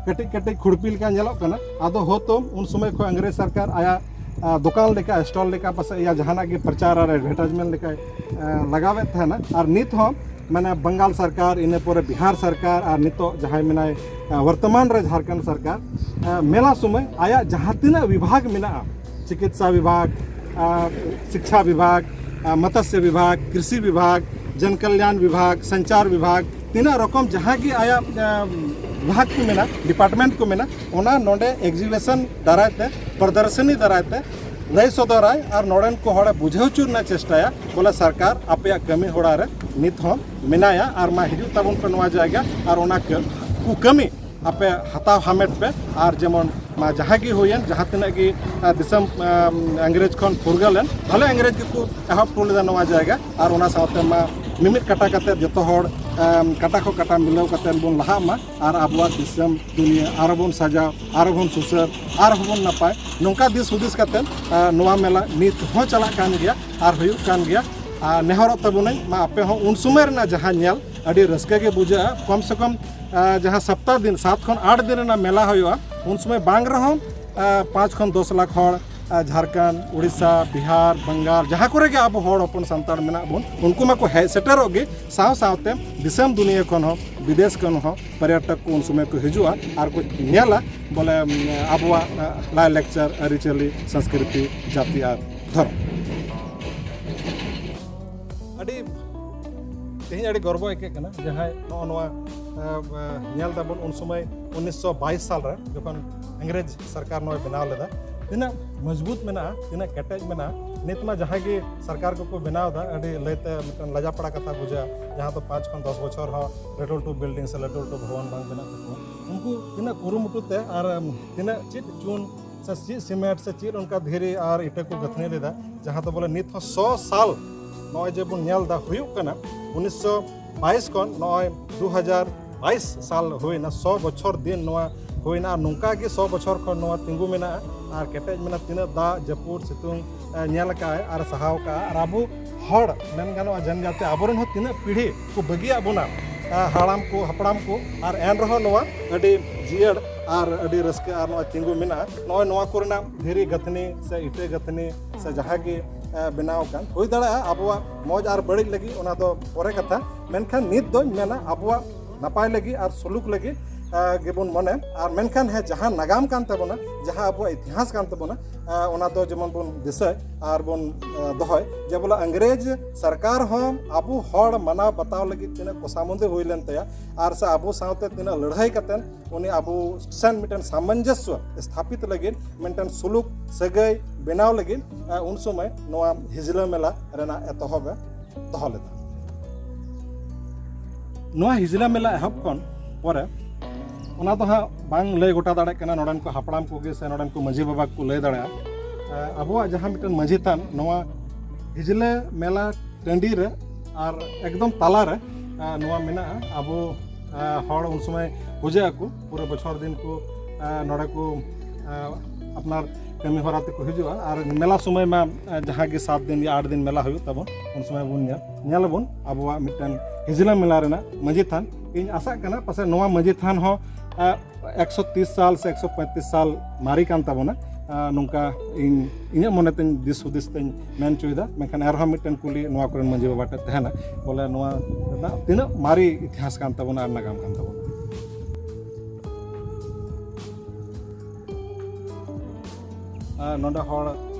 ᱠᱟᱹᱴᱤᱡ ᱠᱟᱹᱴᱤᱡ ᱠᱷᱩᱲᱯᱤ ᱞᱮᱠᱟ ᱧᱮᱞᱚᱜ ᱠᱟᱱᱟ, ᱟᱫᱚ ᱦᱚᱭᱛᱳ ᱩᱱ ᱥᱚᱢᱚᱭ ᱠᱷᱚᱱ ᱤᱝᱨᱮᱡᱽ ᱥᱚᱨᱠᱟᱨ ᱟᱭᱟᱜ ᱫᱚᱠᱟᱱ ᱞᱮᱠᱟ, ᱥᱴᱚᱞ ᱞᱮᱠᱟ ᱯᱟᱥᱮᱡ ᱭᱟ ᱡᱟᱦᱟᱱᱟᱜ ᱜᱮ ᱯᱨᱚᱪᱟᱨ ᱟᱨ ᱮᱰᱵᱷᱮᱴᱟᱡᱽᱢᱮᱱᱴ ᱞᱮᱠᱟᱭ ᱞᱟᱜᱟᱣᱮᱫ ᱛᱟᱦᱮᱱᱟ᱾ ᱟᱨ ᱱᱤᱛ ᱦᱚᱸ ᱢᱟᱱᱮ ᱵᱟᱝᱜᱟᱞ ᱥᱚᱨᱠᱟᱨ, ᱤᱱᱟᱹ ᱯᱚᱨᱮ ᱵᱤᱦᱟᱨ ᱥᱚᱨᱠᱟᱨ ᱟᱨ ᱱᱤᱛᱚᱜ ᱡᱟᱦᱟᱸᱭ ᱢᱮᱱᱟᱭ ᱵᱚᱨᱛᱚᱢᱟᱱ ᱨᱮ ᱡᱷᱟᱲᱠᱷᱚᱸᱰ ᱥᱚᱨᱠᱟᱨ ᱢᱮᱞᱟ ᱥᱚᱢᱚᱭ ᱟᱭᱟᱜ ᱡᱟᱦᱟᱸ ᱛᱤᱱᱟᱹᱜ ᱵᱤᱵᱷᱟᱜᱽ ᱢᱮᱱᱟᱜᱼᱟ, ᱪᱤᱠᱤᱛᱥᱟ ᱵᱤᱵᱷᱟᱜᱽ, ᱥᱤᱠᱪᱷᱟ ᱵᱤᱵᱷᱟᱜᱽ, ᱢᱚᱛᱥᱭᱚ ᱵᱤᱵᱷᱟᱜᱽ, ᱠᱨᱤᱥᱤ ᱵᱤᱵᱷᱟᱜᱽ, ᱡᱚᱱ ᱠᱚᱞᱭᱟᱱ ᱵᱤᱵᱷᱟᱜᱽ, ᱥᱚᱧᱪᱟᱨ ᱵᱤᱵᱷᱟᱜᱽ, ᱛᱤᱱᱟᱹᱜ ᱨᱚᱠᱚᱢ ᱡᱟᱦᱟᱸ ᱜᱮ ᱟᱭᱟᱜ ᱵᱤᱵᱷᱟᱜᱽ ᱠᱚ ᱢᱮᱱᱟᱜ, ᱰᱤᱯᱟᱨᱴᱢᱮᱱᱴ ᱠᱚ ᱢᱮᱱᱟᱜ, ᱚᱱᱟ ᱱᱚᱰᱮ ᱮᱠᱡᱤᱵᱤᱥᱚᱱ ᱫᱟᱨᱟᱭ ᱛᱮ, ᱯᱨᱚᱫᱚᱨᱥᱚᱱᱤ ᱫᱟᱨᱟᱭ ᱛᱮ ᱞᱟᱹᱭ ᱥᱚᱫᱚᱨᱟᱭ ᱟᱨ ᱱᱚᱰᱮᱱ ᱠᱚ ᱦᱚᱲᱮ ᱵᱩᱡᱷᱟᱹᱣ ᱦᱚᱪᱚ ᱨᱮᱱᱟᱜ ᱪᱮᱥᱴᱟᱭᱟ, ᱵᱚᱞᱮ ᱥᱚᱨᱠᱟᱨ ᱟᱯᱮᱭᱟᱜ ᱠᱟᱹᱢᱤ ᱦᱚᱨᱟ ᱨᱮ ᱱᱤᱛ ᱦᱚᱸ ᱢᱮᱱᱟᱭᱟ ᱟᱨ ᱢᱟ ᱦᱤᱡᱩᱜ ᱛᱟᱵᱚᱱ ᱯᱮ ᱱᱚᱣᱟ ᱡᱟᱭᱜᱟ ᱟᱨ ᱚᱱᱟ ᱠᱟᱹ-, ᱠᱩ ᱠᱟᱹᱢᱤ ᱟᱯᱮ ᱦᱟᱛᱟᱣ ᱦᱟᱢᱮᱴ ᱯᱮ᱾ ᱟᱨ ᱡᱮᱢᱚᱱ ᱢᱟ ᱡᱟᱦᱟᱸ ᱜᱮ ᱦᱩᱭᱮᱱ, ᱡᱟᱦᱟᱸ ᱛᱤᱱᱟᱹᱜ ᱜᱮ ᱫᱤᱥᱚᱢ ᱤᱝᱨᱮᱡᱽ ᱠᱷᱚᱱ ᱯᱷᱩᱨᱜᱟᱹᱞ ᱮᱱ, ᱵᱷᱟᱞᱮ ᱤᱝᱨᱮᱡᱽ ᱜᱮᱠᱚ ᱮᱦᱚᱵ ᱦᱚᱴᱚ ᱞᱮᱫᱟ ᱱᱚᱣᱟ ᱡᱟᱭᱜᱟ᱾ ᱟᱨ ᱚᱱᱟ ᱥᱟᱶᱛᱮ ᱢᱟ ᱢᱤᱢᱤᱫ ᱠᱟᱴᱟ ᱠᱟᱛᱮ ᱡᱚᱛᱚ ᱦᱚᱲ ᱠᱟᱴᱟ ᱠᱷᱚᱱ ᱠᱟᱴᱟ ᱢᱤᱞᱟᱹᱣ ᱠᱟᱛᱮ ᱵᱚᱱ ᱞᱟᱦᱟᱜ ᱢᱟ ᱟᱨ ᱟᱵᱚᱣᱟᱜ ᱫᱤᱥᱚᱢ ᱫᱩᱱᱤᱭᱟᱹ ᱟᱨᱚ ᱵᱚᱱ ᱥᱟᱡᱟᱣ, ᱟᱨᱚ ᱵᱚᱱ ᱥᱩᱥᱟᱹᱨ, ᱟᱨᱦᱚᱸ ᱵᱚᱱ ᱱᱟᱯᱟᱭ᱾ ᱱᱚᱝᱠᱟ ᱫᱤᱥ ᱦᱩᱫᱤᱥ ᱠᱟᱛᱮ ᱱᱚᱣᱟ ᱢᱮᱞᱟ ᱱᱤᱛ ᱦᱚᱸ ᱪᱟᱞᱟᱜ ᱠᱟᱱ ᱜᱮᱭᱟ ᱟᱨ ᱦᱩᱭᱩᱜ ᱠᱟᱱ ᱜᱮᱭᱟ᱾ ᱟᱨ ᱱᱮᱦᱚᱨᱚᱜ ᱛᱟᱵᱚᱱᱟᱹᱧ ᱢᱟ ᱟᱯᱮ ᱦᱚᱸ ᱩᱱ ᱥᱚᱢᱚᱭ ᱨᱮᱱᱟᱜ ᱡᱟᱦᱟᱸ ᱧᱮᱞ ᱟᱹᱰᱤ ᱨᱟᱹᱥᱠᱟᱹ ᱜᱮ ᱵᱩᱡᱷᱟᱹᱜᱼᱟ᱾ ᱠᱚᱢ ᱥᱮ ᱠᱚᱢ ᱡᱟᱦᱟᱸ ᱥᱟᱯᱛᱟ ᱫᱤᱱ, ᱥᱟᱛ ᱠᱷᱚᱱ ᱟᱴ ᱫᱤᱱ ᱨᱮᱱᱟᱜ ᱢᱮᱞᱟ ᱦᱩᱭᱩᱜᱼᱟ, ᱩᱱ ᱥᱚᱢᱚᱭ ᱵᱟᱝ ᱨᱮᱦᱚᱸ ᱯᱟᱸᱪ ᱠᱷᱚᱱ ᱫᱚᱥ ᱞᱟᱠᱷ ᱦᱚᱲ ᱡᱷᱟᱲᱠᱷᱚᱸᱰ, ᱩᱲᱤᱥᱥᱟ, ᱵᱤᱦᱟᱨ, ᱵᱟᱝᱜᱟᱞ, ᱡᱟᱦᱟᱸ ᱠᱚᱨᱮ ᱜᱮ ᱟᱵᱚ ᱦᱚᱲ ᱦᱚᱯᱚᱱ ᱥᱟᱱᱛᱟᱲ ᱢᱮᱱᱟᱜ ᱵᱚᱱ, ᱩᱱᱠᱩ ᱢᱟᱠᱚ ᱦᱮᱡ ᱥᱮᱴᱮᱨᱚᱜ ᱜᱮ᱾ ᱥᱟᱶ ᱥᱟᱶᱛᱮ ᱫᱤᱥᱚᱢ ᱫᱩᱱᱤᱭᱟᱹ ᱠᱷᱚᱱ ᱦᱚᱸ, ᱵᱤᱫᱮᱥ ᱠᱷᱚᱱ ᱦᱚᱸ ᱯᱚᱨᱭᱚᱴᱚᱠ ᱠᱚ ᱩᱱ ᱥᱚᱢᱚᱭ ᱠᱚ ᱦᱤᱡᱩᱜᱼᱟ ᱟᱨ ᱠᱚ ᱧᱮᱞᱟ ᱵᱚᱞᱮ ᱟᱵᱚᱣᱟᱜ ᱞᱟᱭᱼᱞᱟᱠᱪᱟᱨ, ᱟᱹᱨᱤᱪᱟᱹᱞᱤ, ᱥᱚᱝᱥᱠᱨᱤᱛᱤ, ᱡᱟᱹᱛᱤ ᱟᱨ ᱫᱷᱚᱨᱚᱢ᱾ ᱟᱹᱰᱤ ᱛᱮᱦᱮᱧ ᱟᱹᱰᱤ ᱜᱚᱨᱵᱚ ᱟᱹᱭᱠᱟᱹᱜ ᱠᱟᱱᱟ, ᱡᱟᱦᱟᱸᱭ ᱱᱚᱜᱼᱚ ᱱᱚᱣᱟ ᱧᱮᱞ ᱫᱟᱵᱚᱱ, ᱩᱱ ᱥᱚᱢᱚᱭ ᱩᱱᱤᱥᱥᱚ ᱵᱟᱭᱤᱥ ᱥᱟᱞ ᱨᱮ ᱡᱚᱠᱷᱚᱱ ᱤᱝᱨᱮᱡᱽ ᱥᱚᱨᱠᱟᱨ ᱱᱚᱣᱟ ᱵᱮᱱᱟᱣ ᱞᱮᱫᱟ, ᱛᱤᱱᱟᱹᱜ ᱢᱚᱡᱽᱵᱩᱛ ᱢᱮᱱᱟᱜᱼᱟ, ᱛᱤᱱᱟᱹᱜ ᱠᱮᱴᱮᱡ ᱢᱮᱱᱟᱜᱼᱟ᱾ ᱱᱤᱛ ᱢᱟ ᱡᱟᱦᱟᱸᱭ ᱜᱮ ᱥᱚᱨᱠᱟᱨ ᱠᱚᱠᱚ ᱵᱮᱱᱟᱣ ᱮᱫᱟ, ᱟᱹᱰᱤ ᱞᱟᱹᱭᱛᱮ ᱢᱤᱫᱴᱟᱝ ᱞᱟᱡᱟᱯᱟᱲᱟ ᱠᱟᱛᱷᱟ ᱵᱩᱡᱷᱟᱹᱜᱼᱟ, ᱡᱟᱦᱟᱸ ᱫᱚ ᱯᱟᱸᱪ ᱠᱷᱚᱱ ᱫᱚᱥ ᱵᱚᱪᱷᱚᱨ ᱦᱚᱸ ᱞᱟᱹᱴᱩ ᱞᱟᱹᱴᱩ ᱵᱤᱞᱰᱤᱝ ᱥᱮ ᱞᱟᱹᱴᱩ ᱞᱟᱹᱴᱩ ᱵᱷᱚᱵᱚᱱ ᱵᱟᱝ ᱵᱮᱱᱟᱜ ᱛᱟᱠᱚᱣᱟ᱾ ᱩᱱᱠᱩ ᱛᱤᱱᱟᱹᱜ ᱠᱩᱨᱩᱢᱩᱴᱩ ᱛᱮ ᱟᱨ ᱛᱤᱱᱟᱹᱜ ᱪᱮᱫ ᱪᱩᱱ ᱥᱮ ᱪᱮᱫ ᱥᱤᱢᱮᱱᱴ ᱥᱮ ᱪᱮᱫ ᱚᱱᱠᱟ ᱫᱷᱤᱨᱤ ᱟᱨ ᱤᱴᱟᱹ ᱠᱚ ᱜᱟᱹᱛᱷᱱᱤ ᱞᱮᱫᱟ, ᱡᱟᱦᱟᱸ ᱫᱚ ᱵᱚᱞᱮ ᱱᱤᱛ ᱦᱚᱸ ᱥᱚ ᱥᱟᱞ ᱱᱚᱜᱼᱚᱭ ᱡᱮ ᱵᱚᱱ ᱧᱮᱞ ᱮᱫᱟ ᱦᱩᱭᱩᱜ ᱠᱟᱱᱟ, ᱩᱱᱤᱥᱥᱚ ᱵᱟᱭᱤᱥ ᱠᱷᱚᱱ ᱱᱚᱜᱼᱚᱭ ᱫᱩ ᱦᱟᱡᱟᱨ ᱵᱟᱭᱤᱥ ᱥᱟᱞ ᱦᱩᱭᱱᱟ, ᱥᱚ ᱵᱚᱪᱷᱚᱨ ᱫᱤᱱ ᱱᱚᱣᱟ ᱦᱩᱭᱱᱟ᱾ ᱟᱨ ᱱᱚᱝᱠᱟ ᱜᱮ ᱥᱚ ᱵᱚᱪᱷᱚᱨ ᱠᱷᱚᱱ ᱱᱚᱣᱟ ᱛᱤᱸᱜᱩ ᱢᱮᱱᱟᱜᱼᱟ ᱟᱨ ᱠᱮᱴᱮᱡ ᱢᱮᱱᱟᱜᱼᱟ᱾ ᱛᱤᱱᱟᱹᱜ ᱫᱟᱜ ᱡᱟᱹᱯᱩᱫ ᱥᱤᱛᱩᱝ ᱧᱮᱞ ᱟᱠᱟᱫᱼᱟᱭ ᱟᱨ ᱥᱟᱦᱟᱣ ᱟᱠᱟᱫᱼᱟ᱾ ᱟᱨ ᱟᱵᱚ ᱦᱚᱲ ᱢᱮᱱ ᱜᱟᱱᱚᱜᱼᱟ ᱡᱮᱱ ᱡᱟᱛᱤ ᱟᱵᱚᱨᱮᱱ ᱦᱚᱸ ᱛᱤᱱᱟᱹᱜ ᱯᱤᱲᱦᱤ ᱠᱚ ᱵᱟᱹᱜᱤᱭᱟᱜ ᱵᱚᱱᱟ, ᱦᱟᱲᱟᱢ ᱠᱚ ᱦᱟᱯᱲᱟᱢ ᱠᱚ, ᱟᱨ ᱮᱱ ᱨᱮᱦᱚᱸ ᱱᱚᱣᱟ ᱟᱹᱰᱤ ᱡᱤᱭᱟᱹᱲ ᱟᱨ ᱟᱹᱰᱤ ᱨᱟᱹᱥᱠᱟᱹ ᱟᱨ ᱱᱚᱣᱟ ᱛᱤᱸᱜᱩ ᱢᱮᱱᱟᱜᱼᱟ᱾ ᱱᱚᱜᱼᱚᱭ ᱱᱚᱣᱟ ᱠᱚᱨᱮᱱᱟᱜ ᱫᱷᱤᱨᱤ ᱜᱟᱹᱛᱷᱱᱤ ᱥᱮ ᱤᱴᱟᱹ ᱜᱟᱹᱛᱷᱱᱤ ᱥᱮ ᱡᱟᱦᱟᱸ ᱜᱮ ᱵᱮᱱᱟᱣ ᱟᱠᱟᱱ, ᱦᱩᱭ ᱫᱟᱲᱮᱭᱟᱜᱼᱟ ᱟᱵᱚᱣᱟᱜ ᱢᱚᱡᱽ ᱟᱨ ᱵᱟᱹᱲᱤᱡ ᱞᱟᱹᱜᱤᱫ, ᱚᱱᱟ ᱫᱚ ᱯᱚᱨᱮ ᱠᱟᱛᱷᱟ᱾ ᱢᱮᱱᱠᱷᱟᱱ ᱱᱤᱛ ᱫᱚᱧ ᱢᱮᱱᱟ ᱟᱵᱚᱣᱟᱜ ᱱᱟᱯᱟᱭ ᱞᱟᱹᱜᱤᱫ ᱟᱨ ᱥᱩᱞᱩᱠ ᱞᱟᱹᱜᱤᱫ ᱜᱮᱵᱚᱱ ᱢᱚᱱᱮ᱾ ᱟᱨ ᱢᱮᱱᱠᱷᱟᱱ ᱦᱮᱸ, ᱡᱟᱦᱟᱸ ᱱᱟᱜᱟᱢ ᱠᱟᱱ ᱛᱟᱵᱚᱱᱟ, ᱡᱟᱦᱟᱸ ᱟᱵᱚᱣᱟᱜ ᱤᱛᱤᱦᱟᱥ ᱠᱟᱱ ᱛᱟᱵᱚᱱᱟ, ᱚᱱᱟ ᱫᱚ ᱡᱮᱢᱚᱱ ᱵᱚᱱ ᱫᱤᱥᱟᱹᱭ ᱟᱨ ᱵᱚᱱ ᱫᱚᱦᱚᱭ ᱡᱮ ᱵᱚᱞᱮ ᱤᱝᱨᱮᱡᱽ ᱥᱚᱨᱠᱟᱨ ᱦᱚᱸ ᱟᱵᱚ ᱦᱚᱲ ᱢᱟᱱᱟᱣ ᱵᱟᱛᱟᱣ ᱞᱟᱹᱜᱤᱫ ᱛᱤᱱᱟᱹᱜ ᱠᱚᱥᱟᱢᱩᱫᱤ ᱦᱩᱭ ᱞᱮᱱ ᱛᱟᱭᱟ, ᱟᱨ ᱥᱮ ᱟᱵᱚ ᱥᱟᱶᱛᱮ ᱛᱤᱱᱟᱹᱜ ᱞᱟᱹᱲᱦᱟᱹᱭ ᱠᱟᱛᱮ ᱩᱱᱤ ᱟᱵᱚ ᱥᱮᱱ ᱢᱤᱫᱴᱮᱱ ᱥᱟᱢᱚᱧᱡᱚᱥᱥᱚ ᱥᱛᱷᱟᱯᱤᱛ ᱞᱟᱹᱜᱤᱫ, ᱢᱤᱫᱴᱮᱱ ᱥᱩᱞᱩᱠ ᱥᱟᱹᱜᱟᱹᱭ ᱵᱮᱱᱟᱣ ᱞᱟᱹᱜᱤᱫ ᱩᱱ ᱥᱚᱢᱚᱭ ᱱᱚᱣᱟ ᱦᱤᱡᱽᱞᱟᱹ ᱢᱮᱞᱟ ᱨᱮᱱᱟᱜ ᱮᱛᱚᱦᱚᱵ ᱮ ᱫᱚᱦᱚ ᱞᱮᱫᱟ᱾ ᱱᱚᱣᱟ ᱦᱤᱡᱽᱞᱟᱹ ᱢᱮᱞᱟ ᱮᱦᱚᱵ ᱠᱷᱚᱱ ᱯᱚᱨᱮ, ᱚᱱᱟ ᱫᱚ ᱦᱟᱸᱜ ᱵᱟᱝ ᱞᱟᱹᱭ ᱜᱚᱴᱟ ᱫᱟᱲᱮᱭᱟᱜ ᱠᱟᱱᱟ ᱱᱚᱰᱮᱱ ᱠᱚ ᱦᱟᱯᱲᱟᱢ ᱠᱚᱜᱮ ᱥᱮ ᱱᱚᱰᱮᱱ ᱠᱚ ᱢᱟᱹᱡᱷᱤ ᱵᱟᱵᱟ ᱠᱚ ᱞᱟᱹᱭ ᱫᱟᱲᱮᱭᱟᱜᱼᱟ᱾ ᱟᱵᱚᱣᱟᱜ ᱡᱟᱦᱟᱸ ᱢᱤᱫᱴᱮᱱ ᱢᱟᱹᱡᱷᱤ ᱛᱷᱟᱱ, ᱱᱚᱣᱟ ᱦᱤᱡᱽᱞᱟᱹ ᱢᱮᱞᱟ ᱴᱟᱺᱰᱤ ᱨᱮ ᱟᱨ ᱮᱠᱫᱚᱢ ᱛᱟᱞᱟ ᱨᱮ ᱱᱚᱣᱟ ᱢᱮᱱᱟᱜᱼᱟ᱾ ᱟᱵᱚ ᱦᱚᱲ ᱩᱱ ᱥᱚᱢᱚᱭ ᱯᱩᱡᱟᱹᱜ ᱟᱠᱚ, ᱯᱩᱨᱟᱹ ᱵᱚᱪᱷᱚᱨ ᱫᱤᱱ ᱠᱚ ᱱᱚᱰᱮ ᱠᱚ ᱟᱯᱱᱟᱨ ᱠᱟᱹᱢᱤ ᱦᱚᱨᱟ ᱛᱮᱠᱚ ᱦᱤᱡᱩᱜᱼᱟ᱾ ᱟᱨ ᱢᱮᱞᱟ ᱥᱚᱢᱚᱭ ᱢᱟ ᱡᱟᱦᱟᱸ ᱜᱮ ᱥᱟᱛ ᱫᱤᱱ ᱭᱟ ᱟᱴ ᱫᱤᱱ ᱢᱮᱞᱟ ᱦᱩᱭᱩᱜ ᱛᱟᱵᱚᱱ, ᱩᱱ ᱥᱚᱢᱚᱭ ᱵᱚᱱ ᱧᱮᱞ ᱧᱮᱞ ᱟᱵᱚᱱ ᱟᱵᱚᱣᱟᱜ ᱢᱤᱫᱴᱮᱱ ᱦᱤᱡᱽᱞᱟᱹ ᱢᱮᱞᱟ ᱨᱮᱱᱟᱜ ᱢᱟᱹᱡᱷᱤ ᱛᱷᱟᱱ᱾ ᱤᱧ ᱟᱥᱟᱜ ᱠᱟᱱᱟ ᱯᱟᱥᱮᱡ ᱱᱚᱣᱟ ᱢᱟᱹᱡᱷᱤ ᱛᱷᱟᱱ ᱦᱚᱸ ᱮᱠᱥᱚ ᱛᱤᱥ ᱥᱟᱞ ᱥᱮ ᱮᱠᱥᱚ ᱯᱚᱸᱭᱛᱨᱤᱥ ᱥᱟᱞ ᱢᱟᱨᱮ ᱠᱟᱱ ᱛᱟᱵᱚᱱᱟ᱾ ᱱᱚᱝᱠᱟ ᱤᱧ ᱤᱧᱟᱹᱜ ᱢᱚᱱᱮ ᱛᱤᱧ ᱫᱤᱥ ᱦᱩᱫᱤᱥ ᱛᱤᱧ ᱢᱮᱱ ᱦᱚᱪᱚᱭᱮᱫᱟ᱾ ᱢᱮᱱᱠᱷᱟᱱ ᱮᱱᱨᱮᱦᱚᱸ ᱢᱤᱫᱴᱮᱱ ᱠᱩᱞᱤ ᱱᱚᱣᱟ ᱠᱚᱨᱮᱱ ᱢᱟᱹᱡᱷᱤ ᱵᱟᱵᱟ ᱴᱷᱮᱱ ᱛᱟᱦᱮᱱᱟ, ᱵᱚᱞᱮ ᱱᱚᱣᱟ ᱨᱮᱱᱟᱜ ᱛᱤᱱᱟᱹᱜ ᱢᱟᱨᱮ ᱤᱛᱤᱦᱟᱥ ᱠᱟᱱ ᱛᱟᱵᱚᱱᱟ ᱟᱨ ᱱᱟᱜᱟᱢ ᱠᱟᱱ ᱛᱟᱵᱚᱱᱟ᱾ ᱱᱚᱰᱮ ᱦᱚᱲ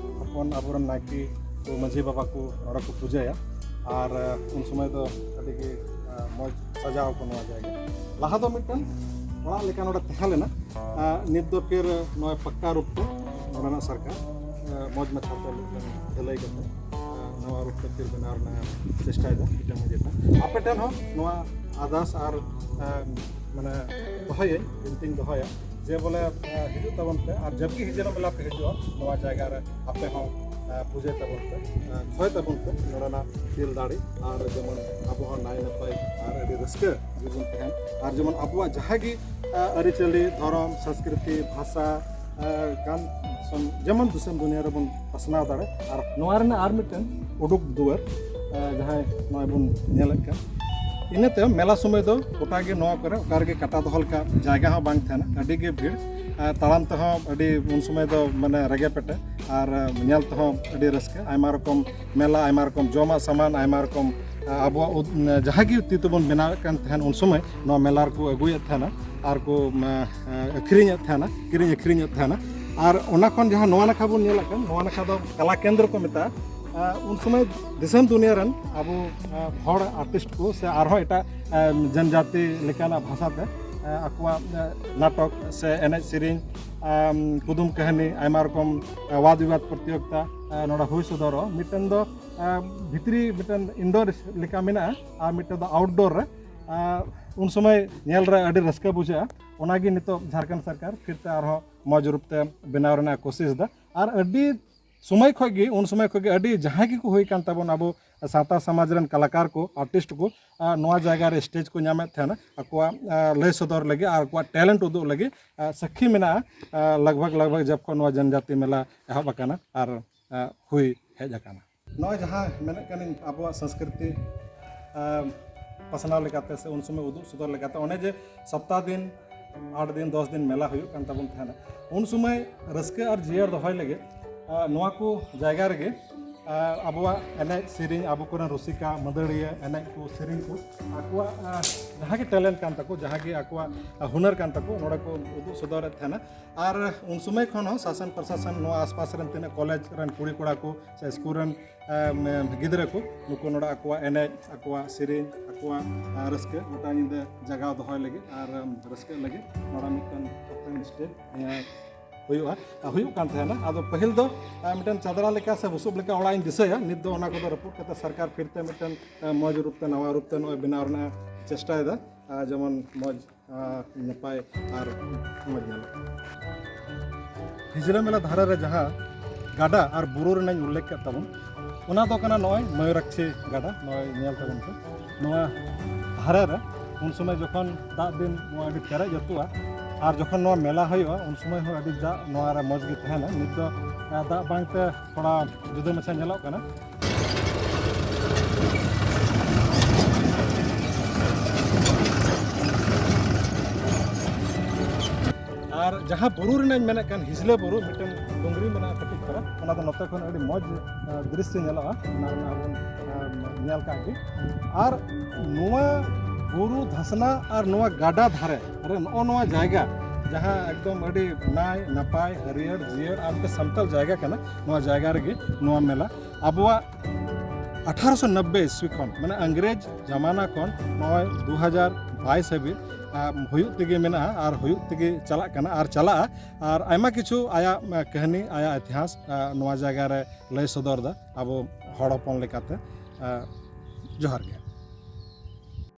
ᱠᱷᱚᱱ ᱟᱵᱚᱨᱮᱱ ᱱᱟᱭᱠᱮ ᱠᱚ, ᱢᱟᱹᱡᱷᱤ ᱵᱟᱵᱟ ᱠᱚ ᱱᱚᱰᱮ ᱠᱚ ᱯᱩᱡᱟᱹᱭᱟ᱾ ᱟᱨ ᱩᱱ ᱥᱚᱢᱚᱭ ᱫᱚ ᱟᱹᱰᱤ ᱜᱮ ᱢᱚᱡᱽ ᱥᱟᱡᱟᱣ ᱟᱠᱚ ᱱᱚᱣᱟ ᱡᱟᱭᱜᱟ᱾ ᱞᱟᱦᱟ ᱫᱚ ᱢᱤᱫᱴᱟᱝ ᱚᱲᱟᱜ ᱞᱮᱠᱟ ᱱᱚᱰᱮ ᱛᱟᱦᱮᱸ ᱞᱮᱱᱟ᱾ ᱱᱤᱛ ᱫᱚ ᱯᱷᱤᱨ ᱱᱚᱣᱟ ᱯᱟᱠᱠᱟ ᱨᱩᱯ ᱛᱮ ᱱᱚᱰᱮᱱᱟᱜ ᱥᱚᱨᱠᱟᱨ ᱢᱚᱡᱽ ᱢᱟᱪᱷᱟ ᱛᱮ ᱢᱤᱫᱴᱟᱝ ᱰᱷᱟᱹᱞᱟᱹᱭ ᱠᱟᱛᱮ ᱱᱟᱣᱟ ᱨᱩᱯ ᱛᱮ ᱯᱷᱤᱨ ᱵᱮᱱᱟᱣ ᱨᱮᱱᱟᱜ ᱪᱮᱥᱴᱟᱭᱮᱫᱟ ᱢᱤᱫᱴᱟᱝ ᱢᱟᱹᱡᱷᱤ ᱛᱷᱟᱱ᱾ ᱟᱯᱮ ᱴᱷᱮᱱ ᱦᱚᱸ ᱱᱚᱣᱟ ᱟᱨᱫᱟᱥ ᱟᱨ ᱢᱟᱱᱮ ᱫᱚᱦᱚᱭᱟᱹᱧ, ᱵᱤᱱᱛᱤᱧ ᱫᱚᱦᱚᱭᱟ ᱡᱮ ᱵᱚᱞᱮ ᱦᱤᱡᱩᱜ ᱛᱟᱵᱚᱱ ᱯᱮ ᱟᱨ ᱡᱟᱵᱠᱤ ᱦᱤᱡᱩᱜ ᱢᱮᱞᱟ ᱯᱮ ᱦᱤᱡᱩᱜᱼᱟ ᱱᱚᱣᱟ ᱡᱟᱭᱜᱟ ᱨᱮ, ᱟᱯᱮ ᱦᱚᱸ ᱯᱩᱡᱟᱹᱭ ᱛᱟᱵᱚᱱ ᱯᱮ, ᱠᱷᱚᱭ ᱛᱟᱵᱚᱱ ᱯᱮ ᱱᱚᱰᱮᱱᱟᱜ ᱫᱤᱞ ᱫᱟᱲᱮ, ᱟᱨ ᱡᱮᱢᱚᱱ ᱟᱵᱚ ᱦᱚᱸ ᱱᱟᱭ ᱱᱟᱯᱟᱭ ᱟᱨ ᱟᱹᱰᱤ ᱨᱟᱹᱥᱠᱟᱹ ᱜᱮᱵᱚᱱ ᱛᱟᱦᱮᱱ, ᱟᱨ ᱡᱮᱢᱚᱱ ᱟᱵᱚᱣᱟᱜ ᱡᱟᱦᱟᱸ ᱜᱮ ᱟᱹᱨᱤᱪᱟᱹᱞᱤ, ᱫᱷᱚᱨᱚᱢ, ᱥᱚᱝᱥᱠᱨᱤᱛᱤ, ᱵᱷᱟᱥᱟ ᱠᱟᱱ ᱡᱮᱢᱚᱱ ᱫᱤᱥᱚᱢ ᱫᱩᱱᱤᱭᱟᱹ ᱨᱮᱵᱚᱱ ᱯᱟᱥᱱᱟᱣ ᱫᱟᱲᱮ᱾ ᱟᱨ ᱱᱚᱣᱟ ᱨᱮᱱᱟᱜ ᱟᱨ ᱢᱤᱫᱴᱮᱱ ᱩᱰᱩᱠ ᱫᱩᱣᱟᱹᱨ, ᱡᱟᱦᱟᱸᱭ ᱱᱚᱜᱼᱚᱭ ᱵᱚᱱ ᱧᱮᱞᱮᱫ ᱠᱟᱱ, ᱤᱱᱟᱹ ᱛᱟᱭᱚᱢ ᱢᱮᱞᱟ ᱥᱚᱢᱚᱭ ᱫᱚ ᱜᱚᱴᱟ ᱜᱮ ᱱᱚᱣᱟ ᱠᱚᱨᱮ ᱚᱠᱟ ᱨᱮᱜᱮ ᱠᱟᱴᱟ ᱫᱚᱦᱚ ᱞᱮᱠᱟ ᱡᱟᱭᱜᱟ ᱦᱚᱸ ᱵᱟᱝ ᱛᱟᱦᱮᱱᱟ, ᱟᱹᱰᱤ ᱜᱮ ᱵᱷᱤᱲ᱾ ᱛᱟᱲᱟᱢ ᱛᱮᱦᱚᱸ ᱟᱹᱰᱤ ᱩᱱ ᱥᱚᱢᱚᱭ ᱫᱚ ᱢᱟᱱᱮ ᱨᱮᱜᱮ ᱯᱮᱴᱮ, ᱟᱨ ᱧᱮᱞ ᱛᱮᱦᱚᱸ ᱟᱹᱰᱤ ᱨᱟᱹᱥᱠᱟᱹ᱾ ᱟᱭᱢᱟ ᱨᱚᱠᱚᱢ ᱢᱮᱞᱟ, ᱟᱭᱢᱟ ᱨᱚᱠᱚᱢ ᱡᱚᱢᱟᱜ ᱥᱟᱢᱟᱱ, ᱟᱭᱢᱟ ᱨᱚᱠᱚᱢ ᱟᱵᱚᱣᱟᱜ ᱡᱟᱦᱟᱸ ᱜᱮ ᱛᱤ ᱛᱮᱵᱚᱱ ᱵᱮᱱᱟᱣᱮᱫ ᱠᱟᱱ ᱛᱟᱦᱮᱱ ᱩᱱ ᱥᱚᱢᱚᱭ ᱱᱚᱣᱟ ᱢᱮᱞᱟ ᱨᱮᱠᱚ ᱟᱹᱜᱩᱭᱮᱫ ᱛᱟᱦᱮᱱᱟ ᱟᱨ ᱠᱚ ᱟᱹᱠᱷᱨᱤᱧᱮᱫ ᱛᱟᱦᱮᱱᱟ, ᱠᱤᱨᱤᱧ ᱟᱹᱠᱷᱨᱤᱧᱮᱫ ᱛᱟᱦᱮᱱᱟ᱾ ᱟᱨ ᱚᱱᱟ ᱠᱷᱚᱱ ᱡᱟᱦᱟᱸ ᱱᱚᱣᱟ ᱱᱟᱠᱷᱟ ᱵᱚᱱ ᱧᱮᱞᱮᱫ ᱠᱟᱱ, ᱱᱚᱣᱟ ᱱᱟᱠᱷᱟ ᱫᱚ ᱠᱟᱞᱟ ᱠᱮᱱᱫᱨᱚ ᱠᱚ ᱢᱮᱛᱟᱜᱼᱟ᱾ ᱩᱱ ᱥᱚᱢᱚᱭ ᱫᱤᱥᱚᱢ ᱫᱩᱱᱤᱭᱟᱹ ᱨᱮᱱ ᱟᱵᱚ ᱦᱚᱲ ᱟᱨᱴᱤᱥᱴ ᱠᱚ ᱥᱮ ᱟᱨᱦᱚᱸ ᱮᱴᱟᱜ ᱡᱚᱱᱡᱟᱛᱤ ᱞᱮᱠᱟᱱᱟᱜ ᱵᱷᱟᱥᱟ ᱛᱮ ᱟᱠᱚᱣᱟᱜ ᱱᱟᱴᱚᱠ ᱥᱮ ᱮᱱᱮᱡ ᱥᱮᱨᱮᱧ, ᱠᱩᱫᱩᱢ ᱠᱟᱹᱦᱱᱤ, ᱟᱭᱢᱟ ᱨᱚᱠᱚᱢ ᱣᱟᱫ ᱵᱤᱵᱟᱫ ᱯᱨᱚᱛᱤᱭᱳᱜᱤᱛᱟ ᱱᱚᱰᱮ ᱦᱩᱭ ᱥᱚᱫᱚᱨᱚᱜᱼᱟ᱾ ᱢᱤᱫᱴᱮᱱ ᱫᱚ ᱵᱷᱤᱛᱨᱤ ᱢᱤᱫᱴᱮᱱ ᱤᱱᱰᱳᱨ ᱞᱮᱠᱟ ᱢᱮᱱᱟᱜᱼᱟ ᱟᱨ ᱢᱤᱫᱴᱮᱱ ᱫᱚ ᱟᱣᱩᱴᱰᱳᱨ ᱨᱮ᱾ ᱩᱱ ᱥᱚᱢᱚᱭ ᱧᱮᱞ ᱨᱮ ᱟᱹᱰᱤ ᱨᱟᱹᱥᱠᱟᱹ ᱵᱩᱡᱷᱟᱹᱜᱼᱟ᱾ ᱚᱱᱟᱜᱮ ᱱᱤᱛᱚᱜ ᱡᱷᱟᱲᱠᱷᱚᱸᱰ ᱥᱚᱨᱠᱟᱨ ᱯᱷᱤᱨ ᱛᱮ ᱟᱨᱦᱚᱸ ᱢᱚᱡᱽ ᱨᱩᱯ ᱛᱮ ᱵᱮᱱᱟᱣ ᱨᱮᱱᱟᱜ ᱠᱳᱥᱤᱥ ᱮᱫᱟ᱾ ᱟᱨ ᱟᱹᱰᱤ ᱥᱚᱢᱚᱭ ᱠᱷᱚᱱ ᱜᱮ, ᱩᱱ ᱥᱚᱢᱚᱭ ᱠᱷᱚᱱ ᱜᱮ ᱟᱹᱰᱤ ᱡᱟᱦᱟᱸᱭ ᱜᱮᱠᱚ ᱦᱩᱭ ᱠᱟᱱ ᱛᱟᱵᱚᱱ ᱟᱵᱚ ᱥᱟᱶᱛᱟ ᱥᱚᱢᱟᱡᱽ ᱨᱮᱱ ᱠᱟᱞᱟᱠᱟᱨ ᱠᱚ, ᱟᱨᱴᱤᱥᱴ ᱠᱚ ᱱᱚᱣᱟ ᱡᱟᱭᱜᱟ ᱨᱮ ᱥᱴᱮᱡᱽ ᱠᱚ ᱧᱟᱢᱮᱫ ᱛᱟᱦᱮᱱᱟ ᱟᱠᱚᱣᱟᱜ ᱞᱟᱹᱭ ᱥᱚᱫᱚᱨ ᱞᱟᱹᱜᱤᱫ ᱟᱨ ᱟᱠᱚᱣᱟᱜ ᱴᱮᱞᱮᱱᱴ ᱩᱫᱩᱜ ᱞᱟᱹᱜᱤᱫ᱾ ᱥᱟᱹᱠᱷᱤ ᱢᱮᱱᱟᱜᱼᱟ ᱞᱟᱜᱽ ᱵᱷᱟᱜᱽ ᱞᱟᱜᱽ ᱵᱷᱟᱜᱽ ᱡᱚᱵ ᱠᱷᱚᱱ ᱱᱚᱣᱟ ᱡᱚᱱᱡᱟᱛᱤ ᱢᱮᱞᱟ ᱮᱦᱚᱵ ᱟᱠᱟᱱᱟ ᱟᱨ ᱦᱩᱭ ᱦᱮᱡ ᱟᱠᱟᱱᱟ᱾ ᱱᱚᱜᱼᱚᱭ ᱡᱟᱦᱟᱸ ᱢᱮᱱᱮᱫ ᱠᱟᱹᱱᱟᱹᱧ ᱟᱵᱚᱣᱟᱜ ᱥᱚᱝᱥᱠᱨᱤᱛᱤ ᱯᱟᱥᱱᱟᱣ ᱞᱮᱠᱟᱛᱮ ᱥᱮ ᱩᱱ ᱥᱚᱢᱚᱭ ᱩᱫᱩᱜ ᱥᱚᱫᱚᱨ ᱞᱮᱠᱟᱛᱮ ᱚᱱᱮ ᱡᱮ ᱥᱚᱯᱛᱟᱦ ᱫᱤᱱ, ᱟᱴ ᱫᱤᱱ, ᱫᱚᱥ ᱫᱤᱱ ᱢᱮᱞᱟ ᱦᱩᱭᱩᱜ ᱠᱟᱱ ᱛᱟᱵᱚᱱ ᱛᱟᱦᱮᱱᱟ, ᱩᱱ ᱥᱚᱢᱚᱭ ᱨᱟᱹᱥᱠᱟᱹ ᱟᱨ ᱡᱤᱭᱟᱹᱲ ᱫᱚᱦᱚᱭ ᱞᱟᱹᱜᱤᱫ ᱱᱚᱣᱟ ᱠᱚ ᱡᱟᱭᱜᱟ ᱨᱮᱜᱮ ᱟᱵᱚᱣᱟᱜ ᱮᱱᱮᱡ ᱥᱮᱨᱮᱧ, ᱟᱵᱚ ᱠᱚᱨᱮᱱ ᱨᱩᱥᱤᱠᱟ, ᱢᱟᱹᱫᱟᱹᱲᱤᱭᱟᱹ, ᱮᱱᱮᱡ ᱠᱚ, ᱥᱮᱨᱮᱧ ᱠᱚ, ᱟᱠᱚᱣᱟᱜ ᱡᱟᱦᱟᱸ ᱜᱮ ᱴᱮᱞᱮᱱᱴ ᱠᱟᱱ ᱛᱟᱠᱚ, ᱡᱟᱦᱟᱸ ᱜᱮ ᱟᱠᱚᱣᱟᱜ ᱦᱩᱱᱟᱹᱨ ᱠᱟᱱ ᱛᱟᱠᱚ, ᱱᱚᱰᱮ ᱠᱚ ᱩᱫᱩᱜ ᱥᱚᱫᱚᱨᱮᱫ ᱛᱟᱦᱮᱱᱟ᱾ ᱟᱨ ᱩᱱ ᱥᱚᱢᱚᱭ ᱠᱷᱚᱱ ᱦᱚᱸ ᱥᱟᱥᱚᱱ ᱯᱨᱚᱥᱟᱥᱚᱱ ᱱᱚᱣᱟ ᱟᱥᱯᱟᱥ ᱨᱮᱱ ᱛᱤᱱᱟᱹᱜ ᱠᱚᱞᱮᱡᱽ ᱨᱮᱱ ᱠᱩᱲᱤ ᱠᱚᱲᱟ ᱠᱚ ᱥᱮ ᱥᱠᱩᱞ ᱨᱮᱱ ᱜᱤᱫᱽᱨᱟᱹ ᱠᱚ, ᱱᱩᱠᱩ ᱱᱚᱰᱮ ᱟᱠᱚᱣᱟᱜ ᱮᱱᱮᱡ, ᱟᱠᱚᱣᱟᱜ ᱥᱮᱨᱮᱧ, ᱟᱠᱚᱣᱟᱜ ᱨᱟᱹᱥᱠᱟᱹ ᱜᱚᱴᱟ ᱧᱤᱫᱟᱹ ᱡᱟᱜᱟᱣ ᱫᱚᱦᱚᱭ ᱞᱟᱹᱜᱤᱫ ᱟᱨ ᱨᱟᱹᱥᱠᱟᱹᱜ ᱞᱟᱹᱜᱤᱫ ᱱᱚᱰᱮ ᱢᱤᱫᱴᱮᱱ ᱥᱴᱮᱡᱽ ᱦᱩᱭᱩᱜᱼᱟ᱾ ᱦᱩᱭᱩᱜ ᱠᱟᱱ ᱛᱟᱦᱮᱱᱟ᱾ ᱟᱫᱚ ᱯᱟᱹᱦᱤᱞ ᱫᱚ ᱢᱤᱫᱴᱮᱱ ᱪᱟᱫᱽᱨᱟ ᱞᱮᱠᱟ ᱥᱮ ᱵᱩᱥᱩᱵ ᱞᱮᱠᱟ ᱚᱲᱟᱜ ᱤᱧ ᱫᱤᱥᱟᱹᱭᱟ᱾ ᱱᱤᱛ ᱫᱚ ᱚᱱᱟ ᱠᱚᱫᱚ ᱨᱟᱹᱯᱩᱫ ᱠᱟᱛᱮ ᱥᱚᱨᱠᱟᱨ ᱯᱷᱤᱨ ᱛᱮ ᱢᱤᱫᱴᱮᱱ ᱢᱚᱡᱽ ᱨᱩᱯ ᱛᱮ, ᱱᱟᱣᱟ ᱨᱩᱯ ᱛᱮ ᱱᱚᱜᱼᱚᱭ ᱵᱮᱱᱟᱣ ᱨᱮᱱᱟᱜ ᱪᱮᱥᱴᱟᱭᱮᱫᱟ᱾ ᱡᱮᱢᱚᱱ ᱢᱚᱡᱽ ᱱᱟᱯᱟᱭ ᱟᱨ ᱢᱚᱡᱽ ᱧᱮᱞᱚᱜ᱾ ᱦᱤᱡᱽᱞᱟᱹ ᱢᱮᱞᱟ ᱫᱷᱟᱨᱮ ᱨᱮ ᱡᱟᱦᱟᱸ ᱜᱟᱰᱟ ᱟᱨ ᱵᱩᱨᱩ ᱨᱮᱱᱟᱜ ᱤᱧ ᱩᱞᱞᱮᱠᱷ ᱠᱮᱫ ᱛᱟᱵᱚᱱ, ᱚᱱᱟ ᱫᱚ ᱠᱟᱱᱟ ᱱᱚᱜᱼᱚᱭ ᱢᱚᱭᱩᱨᱟᱠᱪᱷᱤ ᱜᱟᱰᱟ᱾ ᱱᱚᱜᱼᱚᱭ ᱧᱮᱞ ᱛᱟᱵᱚᱱ ᱯᱮ, ᱱᱚᱣᱟ ᱫᱷᱟᱨᱮ ᱨᱮ ᱩᱱ ᱥᱚᱢᱚᱭ ᱡᱚᱠᱷᱚᱱ ᱫᱟᱜ ᱫᱤᱱ ᱱᱚᱣᱟ ᱟᱹᱰᱤ ᱯᱮᱨᱮᱡ ᱟᱹᱛᱩᱜᱼᱟ, ᱟᱨ ᱡᱚᱠᱷᱚᱱ ᱱᱚᱣᱟ ᱢᱮᱞᱟ ᱦᱩᱭᱩᱜᱼᱟ ᱩᱱ ᱥᱚᱢᱚᱭ ᱦᱚᱸ ᱟᱹᱰᱤ ᱫᱟᱜ ᱱᱚᱣᱟ ᱨᱮ ᱢᱚᱡᱽ ᱜᱮ ᱛᱟᱦᱮᱱᱟ᱾ ᱱᱤᱛ ᱫᱚ ᱫᱟᱜ ᱵᱟᱝᱛᱮ ᱛᱷᱚᱲᱟ ᱡᱩᱫᱟᱹ ᱢᱟᱪᱷᱟ ᱧᱮᱞᱚᱜ ᱠᱟᱱᱟ᱾ ᱟᱨ ᱡᱟᱦᱟᱸ ᱵᱩᱨᱩ ᱨᱮᱱᱟᱜ ᱤᱧ ᱢᱮᱱᱮᱫ ᱠᱟᱱ, ᱦᱤᱡᱽᱞᱟᱹ ᱵᱩᱨᱩ, ᱢᱤᱫᱴᱮᱱ ᱰᱩᱝᱨᱤ ᱢᱮᱱᱟᱜᱼᱟ ᱠᱟᱹᱴᱤᱡ ᱯᱟᱨᱟ, ᱚᱱᱟ ᱫᱚ ᱱᱚᱛᱮ ᱠᱷᱚᱱ ᱟᱹᱰᱤ ᱢᱚᱡᱽ ᱫᱨᱤᱥᱥᱚ ᱧᱮᱞᱚᱜᱼᱟ, ᱚᱱᱟ ᱨᱮᱱᱟᱜ ᱵᱚᱱ ᱧᱮᱞ ᱠᱟᱜ ᱜᱮ᱾ ᱟᱨ ᱱᱚᱣᱟ ᱵᱩᱨᱩ ᱫᱷᱟᱥᱱᱟ ᱟᱨ ᱱᱚᱣᱟ ᱜᱟᱰᱟ ᱫᱷᱟᱨᱮ ᱨᱮ ᱱᱚᱜᱼᱚ ᱱᱚᱣᱟ ᱡᱟᱭᱜᱟ, ᱡᱟᱦᱟᱸ ᱮᱠᱫᱚᱢ ᱟᱹᱰᱤ ᱱᱟᱭ ᱱᱟᱯᱟᱭ, ᱦᱟᱹᱨᱭᱟᱹᱲ ᱡᱤᱭᱟᱹᱲ ᱟᱨ ᱢᱤᱫᱴᱮᱱ ᱥᱟᱱᱛᱟᱲ ᱡᱟᱭᱜᱟ ᱠᱟᱱᱟ, ᱱᱚᱣᱟ ᱡᱟᱭᱜᱟ ᱨᱮᱜᱮ ᱱᱚᱣᱟ ᱢᱮᱞᱟ ᱟᱵᱚᱣᱟᱜ ᱟᱴᱷᱟᱨᱚᱥᱚ ᱱᱚᱵᱵᱳᱭ ᱤᱥᱣᱤ ᱠᱷᱚᱱ, ᱢᱟᱱᱮ ᱤᱝᱨᱮᱡᱽ ᱡᱟᱢᱟᱱᱟ ᱠᱷᱚᱱ ᱱᱚᱜᱼᱚᱭ ᱫᱩ ᱦᱟᱡᱟᱨ ᱵᱟᱭᱤᱥ ᱦᱟᱹᱵᱤᱡ ᱦᱩᱭᱩᱜ ᱛᱮᱜᱮ ᱢᱮᱱᱟᱜᱼᱟ ᱟᱨ ᱦᱩᱭᱩᱜ ᱛᱮᱜᱮ ᱪᱟᱞᱟᱜ ᱠᱟᱱᱟ ᱟᱨ ᱪᱟᱞᱟᱜᱼᱟ᱾ ᱟᱨ ᱟᱭᱢᱟ ᱠᱤᱪᱷᱩ ᱟᱭᱟᱜ ᱠᱟᱹᱦᱱᱤ, ᱟᱭᱟᱜ ᱤᱛᱤᱦᱟᱥ ᱱᱚᱣᱟ ᱡᱟᱭᱜᱟ ᱨᱮ ᱞᱟᱹᱭ ᱥᱚᱫᱚᱨ ᱮᱫᱟ ᱟᱵᱚ ᱦᱚᱲ ᱦᱚᱯᱚᱱ ᱞᱮᱠᱟᱛᱮ᱾ ᱡᱚᱦᱟᱨ ᱜᱮ᱾